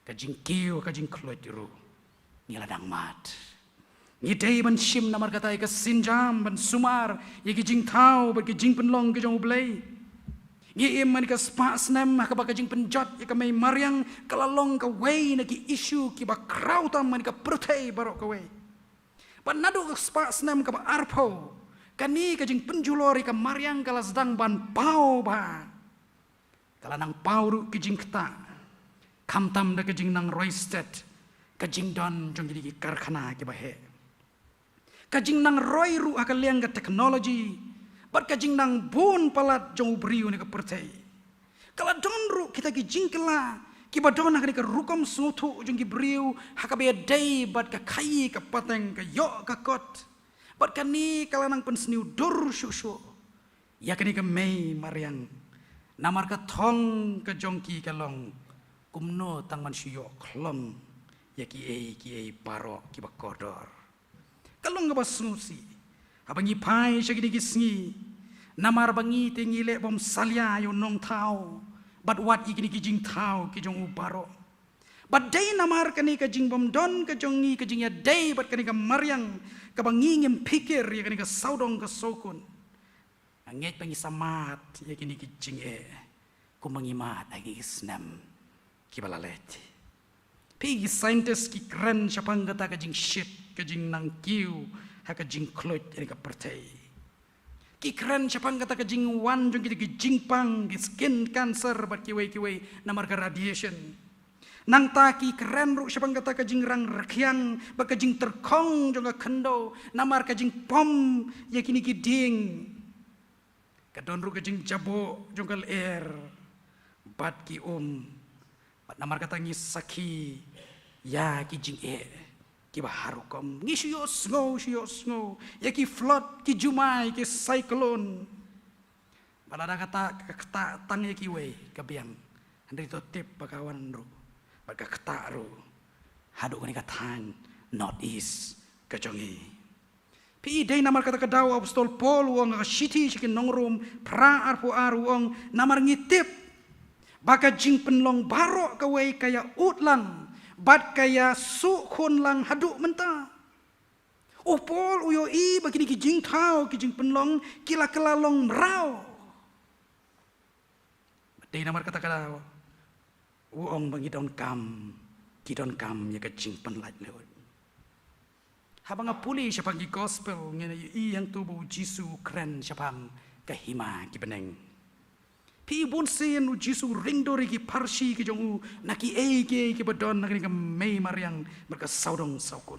ka jingkiew ka jingkhluit ruh ngi la dang mad. Ngi dei ban shim namar kata ïa ka sienjam ban sumar ïa ki jingthaw bad ki jingpynlong ki jong U Blei. Ngi im ha kane ka spah snem ha kaba ka jingpynjot ïa ka mei mariang ka la long kawei na ki issue kiba khraw tam ha kane ka pyrthei baroh kawei. Bad naduh ka spah snem kaba arphew, kane ka jingpynjulor ïa ka mariang ka la sdang ban paw bha. Ka la nang paw ruh ki jingktah, khamtam da ka jingnang roi stet, ka jingdon jong kine ki karkhana kiba heh, ka jingnang roi ruh ha ka liang ka technology, bad ka jingnang bun palat jong u briew na ka pyrthei. Ka la don ruh kita ki jingkylla kiba don ha kane ka rukom sngewthuh jong ki briew ha kaba ïadei bad ka khaïi ka pateng, ka ïoh ka kot. Bad kane ka la nang pynsniew dur shuh shuh ïa kane ka mei mariang. Namar ka thong ka jong ki ka long, kumno tang ban shu ïoh khlong ïa kiei kiei baroh kiba kordor. Ka long kaba sngewsih haba ngi phai sha kine ki sngi, namar ba ngi te ngi leh bym salia ïa u nongthaw bad wat ïa kine ki jingthaw ki jong u baroh. Bad dei namar kane ka jingbymdon ka jong ngi ka jingïadei bad kane ka mariang kaba ngi ngim phikir ïa kane ka sawdong ka sawkun. Nga ngeit ba ngi sa mad ïa kine ki jingeh kumba ngi mad ha kine ki snem kiba la leit. Phi, ki scientist ki kren shaphang kata ka jingshit, ka jingnang kiew ha ka jingkhluit ha kane ka pyrthei. Ki kren shaphang kata ka jingwan jong kita ki jingpang, ki skin cancer bad kiwei kiwei namar ka radiation. Nangta ki kren ruh shaphang kata ka jingrang rkhiang bad ka jingtyrkhong jong ka khyndew namar ka jingpom ïa kine ki dieng. Ka don ruh ka jingjaboh jong ka lyer bad ki um. Bad namar kata ngi sakhi ïa ki jingeh kiba har rukom. Ngi shu ïohsngew, shu ïohsngew ïa ki flood, ki jumai, ki cyclone. Bad lada kata ka ktah tang ïa kiwei ka biang, hynrei to tip ba ka wan ruh bad ka ktah ruh haduh kane ka thaiñ North East ka jong ngi. Phi, dei namar kata ka daw u apostol Paul u ong ha ka shithi sha ki nong Rom phra arphew ar, u ong, namar ngi tip ba ka jingpynlong baroh kawei ka ïa ud lang bad ka ïa suh khun lang haduh mynta. U Paul u ïohi ba kine ki jingthaw ki jingpynlong ki la kylla long mraw. Dei namar kata ka daw u ong ba ngi donkam, ki donkam ïa ka jingpynlait lehut. Haba nga pule shaphang ki gospel ngi ïohi hangto ba u Jisu u kren shaphang ka hima ki bneng. Phi, bunsien u Jisu u ring dur ïa ki pharshi ki jong u na kiei kiei kiba don na kane ka mei mariang bad ka sawdong sawkun.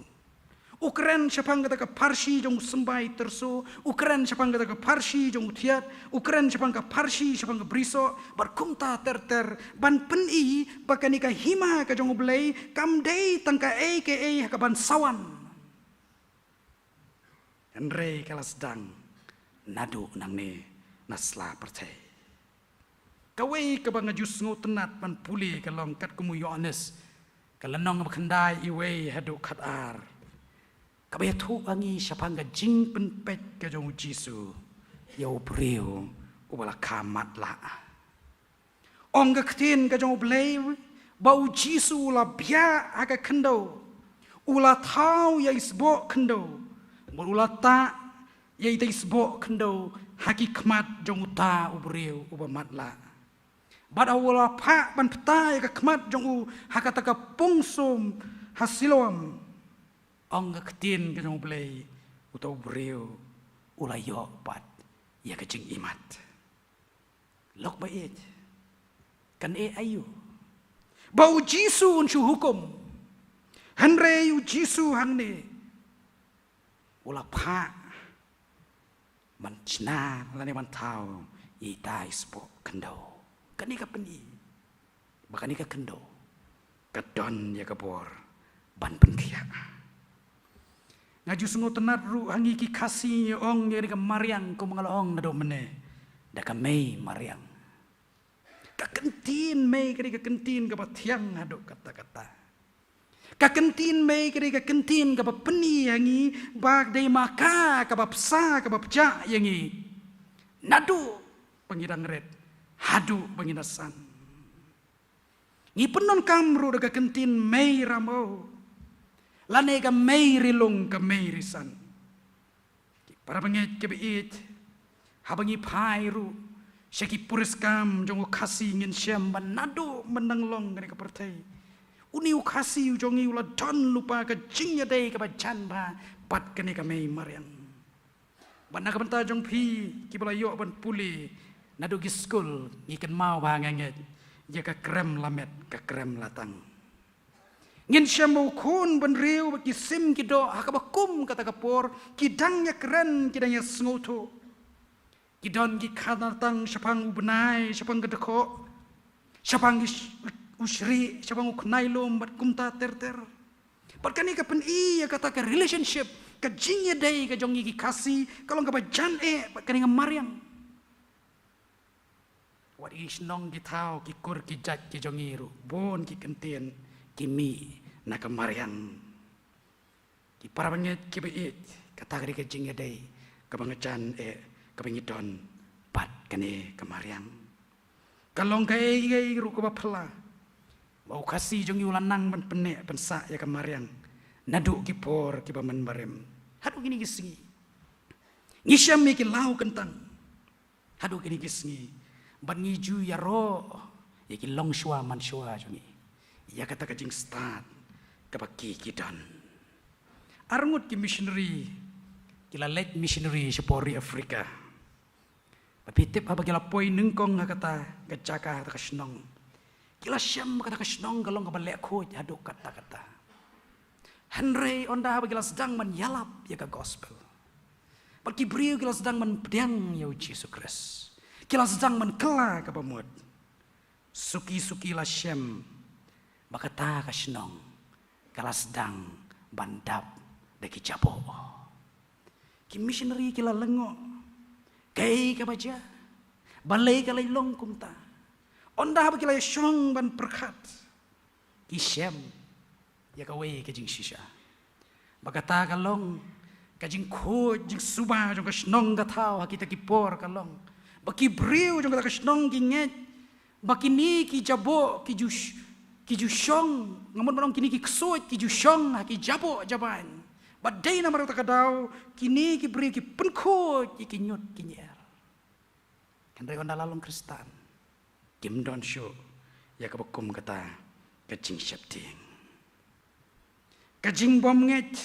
U kren shaphang kata ka pharshi jong u symbai tyrso, u kren shaphang kata ka pharshi jong u thiat, u kren shaphang ka pharshi shaphang ka brisoh, bad kumta ter ter, ban pyni ba kane ka hima ka jong U Blei kam dei tang kaei kaei ha kaban sa wan. Hynrei ka la sdang naduh nangne na sla pyrthei. Kawei kaba nga ju sngewtynnat ban pule ka long kat kum u Ïoannis, ka lynnong ba khyndai, wei haduh khatar, kaba ïathuh ha ngi shaphang ka jingpynpeit ka jong u Jisu ïa u briew uba la kha matlah. Ong ka ktien ka jong U Blei ba u Jisu u la biah ha ka khyndew, u la thaw ïa i sboh khyndew, bad u la tah ïa i tei sboh khyndew ha ki khmat jong uta u briew uba matlah. Bad u la phah ban pynta ïa ka khmat jong u ha kata ka pung sum ha Siloam. Ong ka ktien ka jong U Blei, uta u briew u la ïoh pat ïa ka jingïemat. Lok ba ïeit, kan ïa aïu ba u Jisu un shu hukum? Hynrei u Jisu hangne u la phah ban shna lane ban thaw ïa ita i sboh khyndew. Kane ka pyni ba kane ka khyndew ka don ïa ka bor ban pynkhiah. Nga ju sngewtynnat ruh ha ngi ki Khasi ngi ong ïa kane ka mariang kum nga la ong naduh mynne, da ka mei mariang. Ka kyntien mei ka dei ka kyntien kaba thiang haduh katta katta. Ka kyntien mei ka dei ka kyntien kaba pyni ha ngi ba dei ma ka kaba bsa kaba bjah ïa ngi naduh ba ngi dang rit haduh ba ngi da san. Ngi pyndonkam ruh da ka kyntien mei ramew lane ka mei ri lung, ka mei ri san. Ki para bangeit kiba ïeit, haba ngi phai ruh sha ki puriskam jong u Khasi ngin shem ba naduh mynta nang long kane ka pyrthei, une u Khasi u jong ngi u la don lypa ka jingïadei kaba jan bha bad kane ka mei mariang. Bad na ka bynta jong phi kiba la ïoh ban pule naduh ki skul, ngi kynmaw ba nga ngeit ïa ka krem lamet ka krem latang. Ngin shem ba u khun bynriew bad ki sim ki doh ha kaba kum kata ka por ki dang ïakren, ki dang ïasngewthuh. Ki don ki khana tang shaphang u bnai, shaphang ka dkhot, shaphang u shrieh, shaphang u khnai lum bad kumta ter ter. Bad kane ka pyni ïa kata ka relationship, ka jingïadei ka jong ngi ki Khasi ka long kaba jan eh bad kane ka mariang. Wat ki shnong ki thaw, ki kur ki jait ki jong ngi ruh, bun ki kyntien ki mih na ka mariang. Ki para bangeit kiba ïeit, kata ka dei ka jingïadei kaba nga jan eh kaba ngi don bad kane ka mariang. Ka long kaei kaei ruh kaba phylla ba u Khasi jong ngi u la nang ban pynneh pynsah ïa ka mariang naduh ki por kiba mynbarim haduh kine ki sngi. Ngi shem ïa ki law kyntang haduh kine ki sngi bad ngi ju ïaroh ïa ki longshuwa manshuwa jong ngi ïa kata ka jingstad kaba ki ki don. Arngut ki missionary ki la leit missionary shapoh ri Africa. Ba phi tip haba ki la poi nyngkong ha kata ka jaka, ha kata ka shnong, ki la shem ba kata ka shnong ka long kaba leh khuid haduh katta katta. Hynrei ynda haba ki la sdang ban ïalap ïa ka gospel bad ki briew, ki la sdang ban pdiang ïa u Jisu Khrist, ki la sdang ban kylla kaba mut. Suki suki la shem ba kata ka shnong ka la sdang ban dap da ki jaboh. Ki missionary ki la lyngngoh kaei kaba jia, balei ka la long kumta. Ynda haba ki la ïashong ban pyrkhat, ki shem ïa kawei ka jingshisha ba kata ka long ka jingkhuid jingsuba jong ka shnong ka thaw ha kita ki por ka long ba ki briew jong kata ka shnong ki ngeit ba kine ki jaboh ki ju sh-, ki ju shong, nga mut ban ong kine ki ksuid ki ju shong ha ki jaboh jaban. Ba dei namar kata ka daw kine ki briew ki pynkhuid ïa ki ñiut ki ñier. Hynrei ynda la long Khristan, kim don shuh ïa kaba kum kata ka jingsheptieng. Ka jingbym ngeit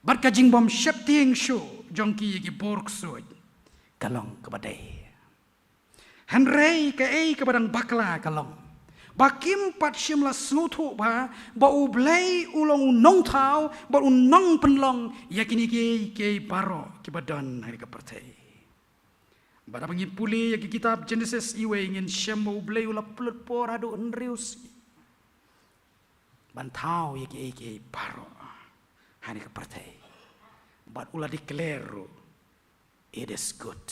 bad ka jingbym sheptieng shuh jong ki ïa ki bor ksuid ka long kaba dei. Hynrei kaei kaba dang bakla ka long ba kim pat shym la sngewthuh ba, ba U Blei u long u nongthaw bad u nongpynlong ïa kine kiei kiei baroh kiba don ha ka pyrthei. Bad haba ngi pule ïa ki kitab Genesis iwei, ngin shem ba U Blei u la pynlut por haduh hynriew sngi ban thaw ïa kiei kiei baroh ha kane ka pyrthei. Bad u la declare ruh, "It is good."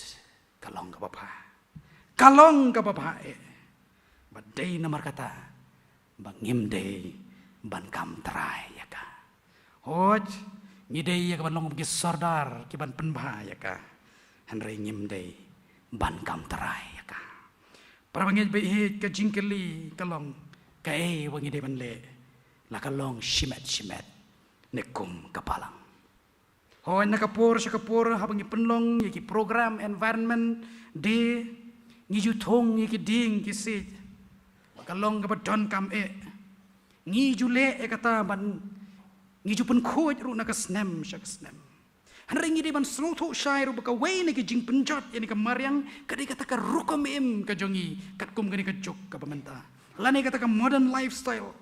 Ka long kaba bha. Ka long kaba bha eh. Bad dei namar kata ba ngim dei ban kam trai ïa ka. Hooid, ngi dei ïa ka ban long ki sordar ki ban pynbha ïa ka. Hynrei ngim dei ban kam trai ïa ka. Para bangeit, bad hi ka jingkylli ka long, kaei ba ngi dei ban leh? La ka long shimet shimet ne kum ka balang? Hooid, na ka por sha ka por haba ngi pynlong ïa ki program Environment Day, ngi ju thung ïa ki dieng ki siej. Ka long kaba donkam eh. Ngi ju leh eh kata ban, ngi ju pynkhuid ruh na ka snem sha ka snem. Hynrei ngi dei ban sngewthuh shai ruh ba kawei na ki jingpynjot ïa kane ka mariang ka dei kata ka rukom im ka jong ngi katkum kane ka juk kaba mynta, lane kata ka modern lifestyle.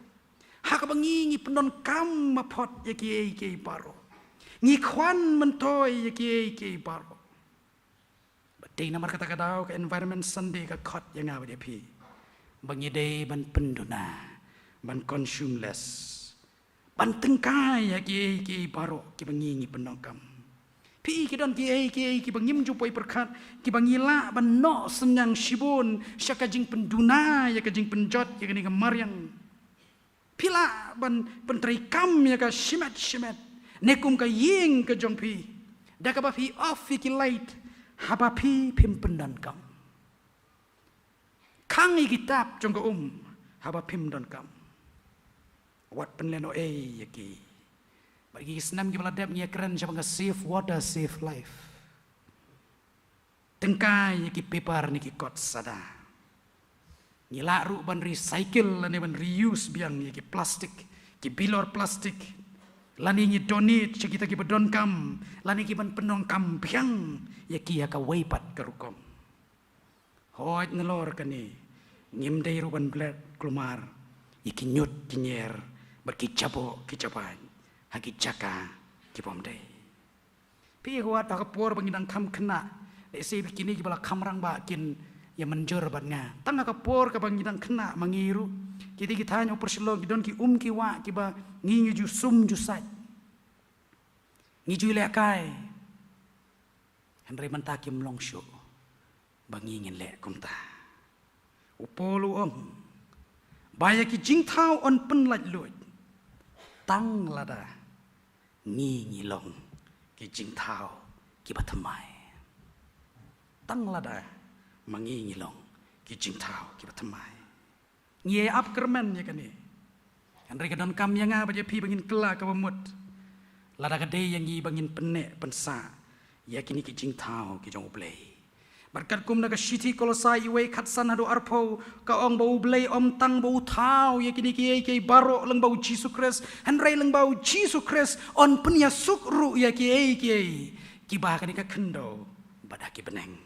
Ha kaba ngi, ngi pyndonkam maphot ïa kiei kiei baroh. Ngi khwan myntoi ïa kiei kiei baroh. Bad dei namar kata ka daw ka Environment Sunday ka khot ïa nga bad ïa phi ba ngi dei ban pynduna, ban consume less, ban tyngkai ïa kiei kiei baroh kiba ngi, ngi pyndonkam. Phi, ki don kiei kiei kiba ngim ju poi pyrkhat, kiba ngi lah ban noh synñiang shibun sha ka jingpynduna ïa ka jingpynjot ïa kane ka mariang. Phi lah ban pyntreikam ïa ka shimet shimet ne kum ka ïing ka jong phi da kaba phi off ïa ki light haba phi phim pyndonkam. Khang ïa ki tap jong ka um haba phim donkam. Wat pynlehnohei ïa ki. Bad ki snem kiba la dep ngi ïakren shaphang ka save water, save life. Tyngkai ïa ki paper ne ki kot sada. Ngi lah ruh ban recycle lane ban reuse biang ïa ki plastik, ki bilor plastik. Lane ngi donate sha kita kiba donkam, lane ki ban pyndonkam biang ïa ki ha kawei pat ka rukom. Hooid, nalor kane ngim dei ruh ban bret kulmar ïa ki ñiut ki ñier bad ki jaboh ki jabaid ha ki jaka ki bym dei. Phi, wat ha ka por ba ngi dang kham khynnah, lehse ba kine kiba la kham rangbah kin ïa mynjur bad nga. Tang ha ka por kaba ngi dang khynnah ma ngi ruh, ki dei ki thaiñ ha Upper Shillong ki don ki um ki wah kiba ngi, ngi ju sum ju sait, ngi ju lehkai. Hynrei mynta kim long shuh ba ngi ngin leh kumta. U Paul u ong ba ïa ki jingthaw yn pynlait luid tang lada ngi, ngi long ki jingthaw kiba thymmai. Tang lada ma ngi, ngi long ki jingthaw kiba thymmai. Ngi ïa ap kyrmen ïa kane. Hynrei ka donkam ïa nga bad ïa phi ba ngin kylla kaba mut lada ka dei ïa ngi ba ngin pynneh pynsah ïa kine ki jingthaw ki jong U Blei. Bad katkum na ka shithi Kolosai wei, khatsan haduh arphew, ka ong ba U Blei ym tang ba u thaw ïa kine kiei kiei baroh lyngba U Jisu Khrist, hynrei lyngba U Jisu Khrist yn pynïasuk ruh ïa kiei kiei kiba ha kane ka khyndew bad ha ki bneng.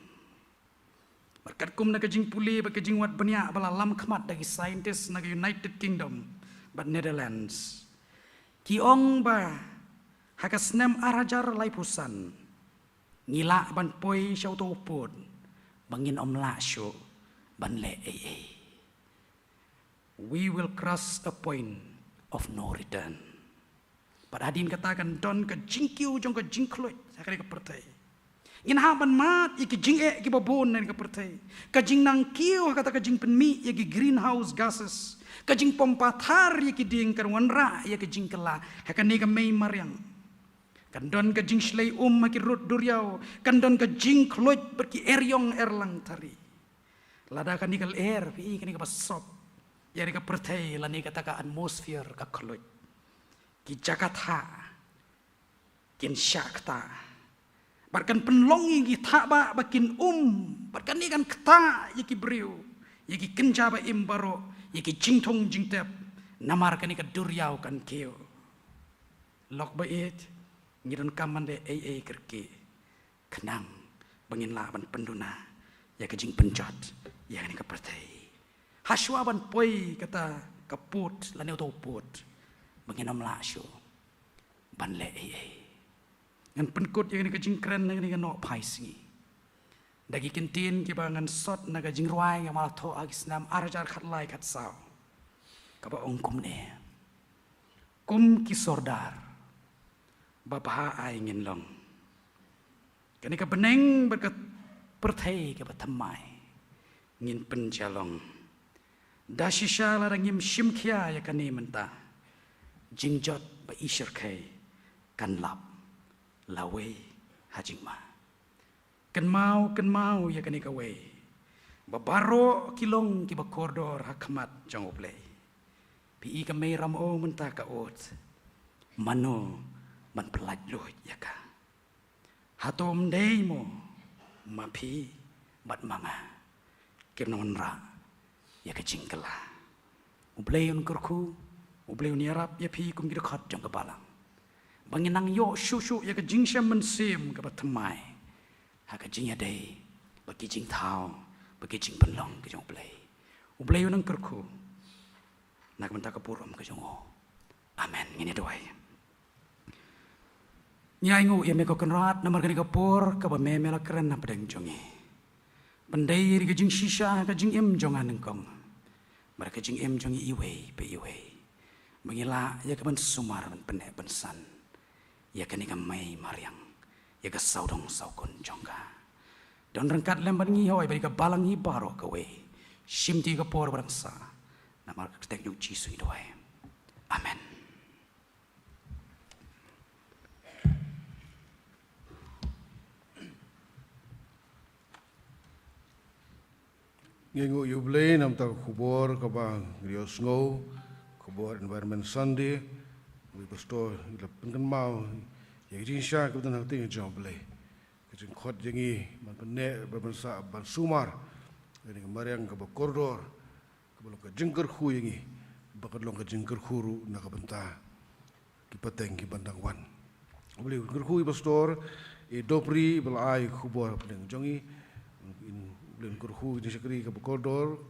Bad katkum na ka jingpule bad ka jingwad bniah ba la lam khmat da ki scientist na ka United Kingdom bad Netherlands, ki ong ba ha ka snem ar hajar laiphew san ngi lah ban poi sha uto u pud ba ngin ym lah shuh ban leh ei ei. We will cross a point of no return. Bad hadien kata kan don ka jingkiew jong ka jingkhluit ha kane ka pyrthei. Ngin hap ban mad ïa ki jingeh kiba bun ha kane ka pyrthei. Ka jingnang kiew ha kata ka jingpynmih ïa ki greenhouse gases, ka jingpom pathar ïa ki dieng kan wanrah ïa ka jingkylla ha kane ka mei mariang. Kan don ka jingshlei um ha ki rud duriaw, kan don ka jingkhluit bad ki eriong erlang tari. Lada kane ka lyer, phi, kane kaba sop ïa kane ka pyrthei lane kata ka atmosphere ka khluit, ki jaka thah kin shah ktah. Bad kan pynlong ïa ki thah bah ba kin um. Bad kane kan ktah ïa ki briew, ïa ki kynja ba im baroh, ïa ki jingthung jingtep. Namar kane ka duriaw kan kiew. Lok ba ïeit, ngi donkam ban leh ei ei kyrkieh khnang ba ngin lah ban pynduna ïa ka jingpynjot ïa kane ka pyrthei. Hashwa ban poi kata ka pud lane uto u pud ba ngin ym lah shuh ban leh ei ei. Ngan pynkut ïa kane ka jingkren ha kane ka nohphai sngi da ki kyntien kiba ngan sot na ka jingrwai kaba la thoh ha ki snem ar hajar khatlai khatsaw, kaba ong kumne: Kum ki sordar, babha ai ngin long. Kane ka bneng bad ka pyrthei kaba thymmai ngin pynjah long. Da shisha lada ngim shim khia ïa kane mynta, jingjot ba i shyrkhei kan lap lawei ha jingma. Kynmaw, kynmaw ïa kane kawei, ba baroh ki long kiba kordor ha khmat jong U Blei. Phi i ka mei ram o mynta ka ot, mano ban pyllait luid ïa ka? Hato ym dei mo ma phi bad ma nga kim nang wanrah ïa ka jingkylla? U Blei un kyrkhu, U Blei un ïarap ïa phi kum ki dkhot jong ka balang, ba ngin nang ïoh shuh shuh ïa ka jingshem mynsiem kaba thymmai ha ka jingïadei bad ki jingthaw bad ki jingpynlong ki jong U Blei. U Blei un nang kyrkhu na ka bynta ka burom ka jong u. Amen. Ngin ïa duwai. Ngi ainguh ïa me ko Kynrad namar kane ka por kaba me me la kren hapdeng jong ngi, ban dei ïa ka jingshisha ka jingim jong nga nyngkong, bad ka jingim jong ngi iwei pa iwei, ba ngi lah ïa ka ban sumar ban pynneh pynsan ïa kane ka mei mariang, ïa ka sawdong sawkun jong ka. Don ryngkat lem bad ngi, hooid, bad ïa ka balang hi baroh kawei. Shim ïa ka por ba dang sah. Namar ka kyrteng jong U Jisu ngi duwai. Amen. Ngi ainguh ïa U Blei namar ka khubor kaba ngi ïohsngew, khubor Environment Sunday. U Pastor u la pynkynmaw ïa ka jingshisha kaba don ha ka ktien jong U Blei. Ka jingkhot jong ngi ban pynneh, ban pynsah, ban sumar ïa kane ka mariang kaba kordor, kaba long ka jingkyrkhu ïa ngi, ba kan long ka jingkyrkhu ruh na ka bynta ki pateng kiban dang wan. U Blei un kyrkhu ïa i Pastor i Dopri ba la ai khubor hapdeng jong ngi. U Blei un kyrkhu ïa i shakri kaba kordor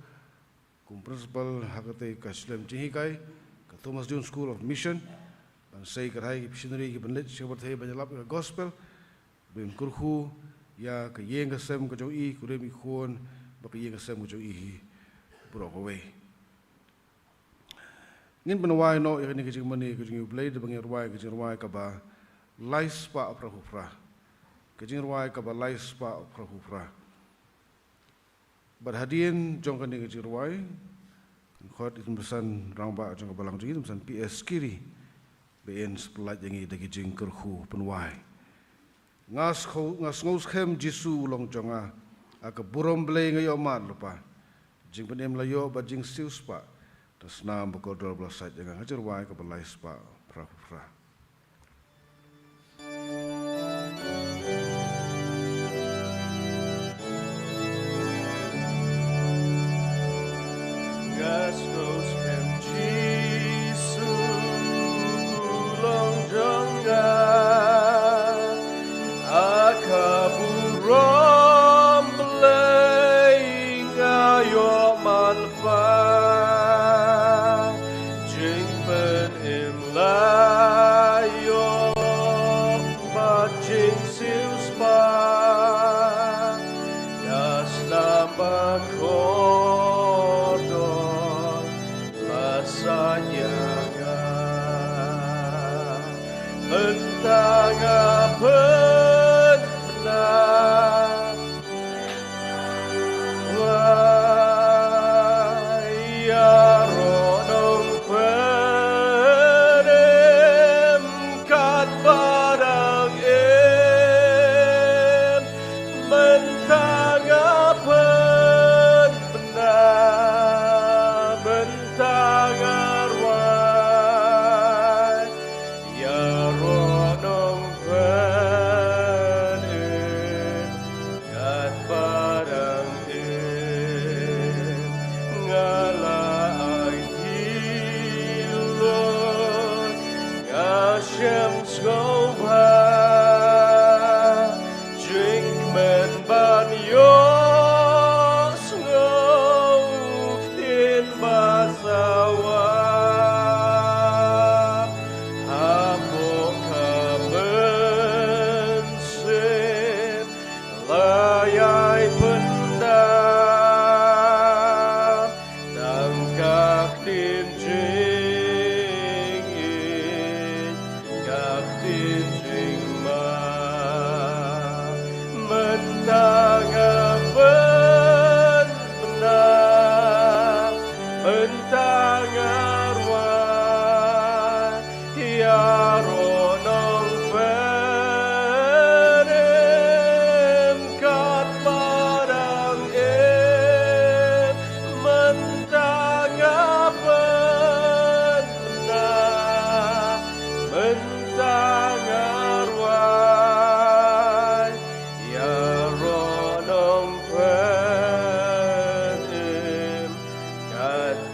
kum principal ha katei ka skul jinghikai, ka Thomas Jones School of Mission, ban sei kyrhai ki missionary kiban leit sha ka pyrthei ban ïalap ïa ka gospel. Ba un kyrkhu ïa ka ïing ka sem ka jong i, kurim i khun bad ka ïing ka sem ka jong i hi baroh kawei. Ngin pynwai noh ïa kane ka jingmane ka jong U Blei da ba ngin rwai ka jingrwai kaba lai spah phra phew phra. Ka jingrwai kaba lai spah phra phew phra. Bad hadien jong kane ka jingrwai, khot i Tymmen Rangbah jong ka balang jong ngi, Tymmen P S Kiri, ba in sa pyllait ïa ngi da ki jingkyrkhu pynwai. Nga sngewskhem Jisu u long jong nga, ha ka burom Blei nga ïoh mad lypa. Jingpynim la ïoh bad jingsiewspah, da snam ba kordor ba la sait ïa nga. Ka jingrwai kaba lai spah phra phew phra. Nga sngewskhem Jisu u long jong nga, ha ka burom Blei nga ïoh mad lypa. Jingpynim la ïoh bad jingsiewspah, da snam ba kordor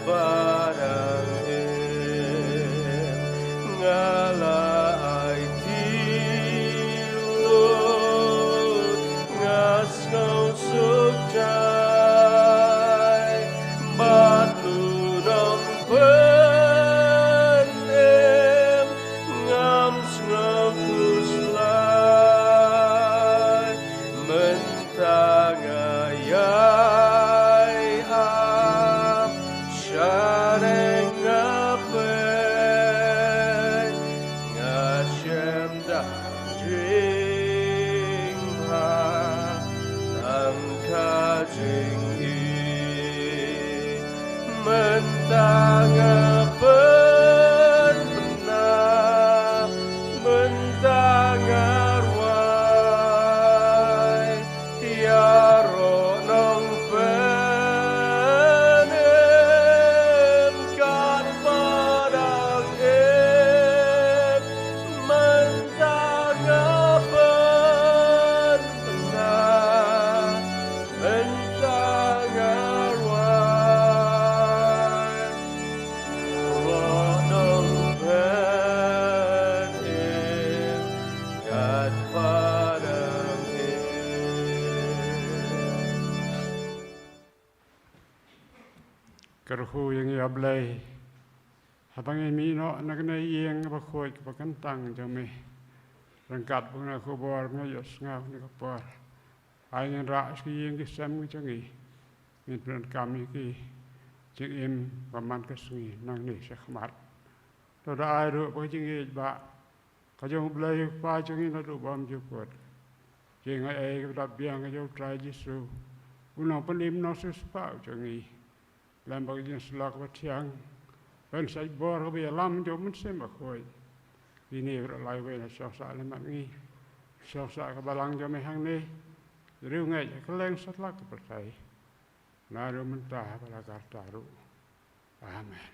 Padang im nga la aiti lut, nga sngewsuk jai bad u nongpynim, ngam sngewkhuslai. Mynta nga ïai hap shaneng, nga peit, nga shem da jingbha tang ka jingïeit. Mynta nga pynbna, mynta nga rwai ïaroh nongpynim kat padang im. Mynta nga pynbna, mynta nga rwai ïaroh nongpynim kat padang im. Kyrkhu ïa ngi, A Blei, haba ngi mih noh na kane ka ïing bakhuid kaba kyntang jong me, ryngkat bad kane ka khubor ba ngi ïohsngew ha kane ka por, ai ngin rah sha ki ïing ki sem ki jong ngi, ngin pyndonkam ïa ki jingim ba man ka sngi nangne shakhmat. To da ai ruh ba ka jingïeit ba ka jong U Blei U Kpa jong ngi naduh bymjukut, jingaiei kaba dap biang ka jong U Trai Jisu, U Nongpynim Nongsiewspah jong ngi, lem bad ka jingsylla kaba thiang, ban shait bor kaba ïalam jong U Mynsiem Bakhuid, kine baroh laiwei na shongsah lem bad ngi, shongsah ka balang jong me hangne, riewngeit, kylleng satlak ka pyrthei, naduh mynta bad la karta ruh. Amen.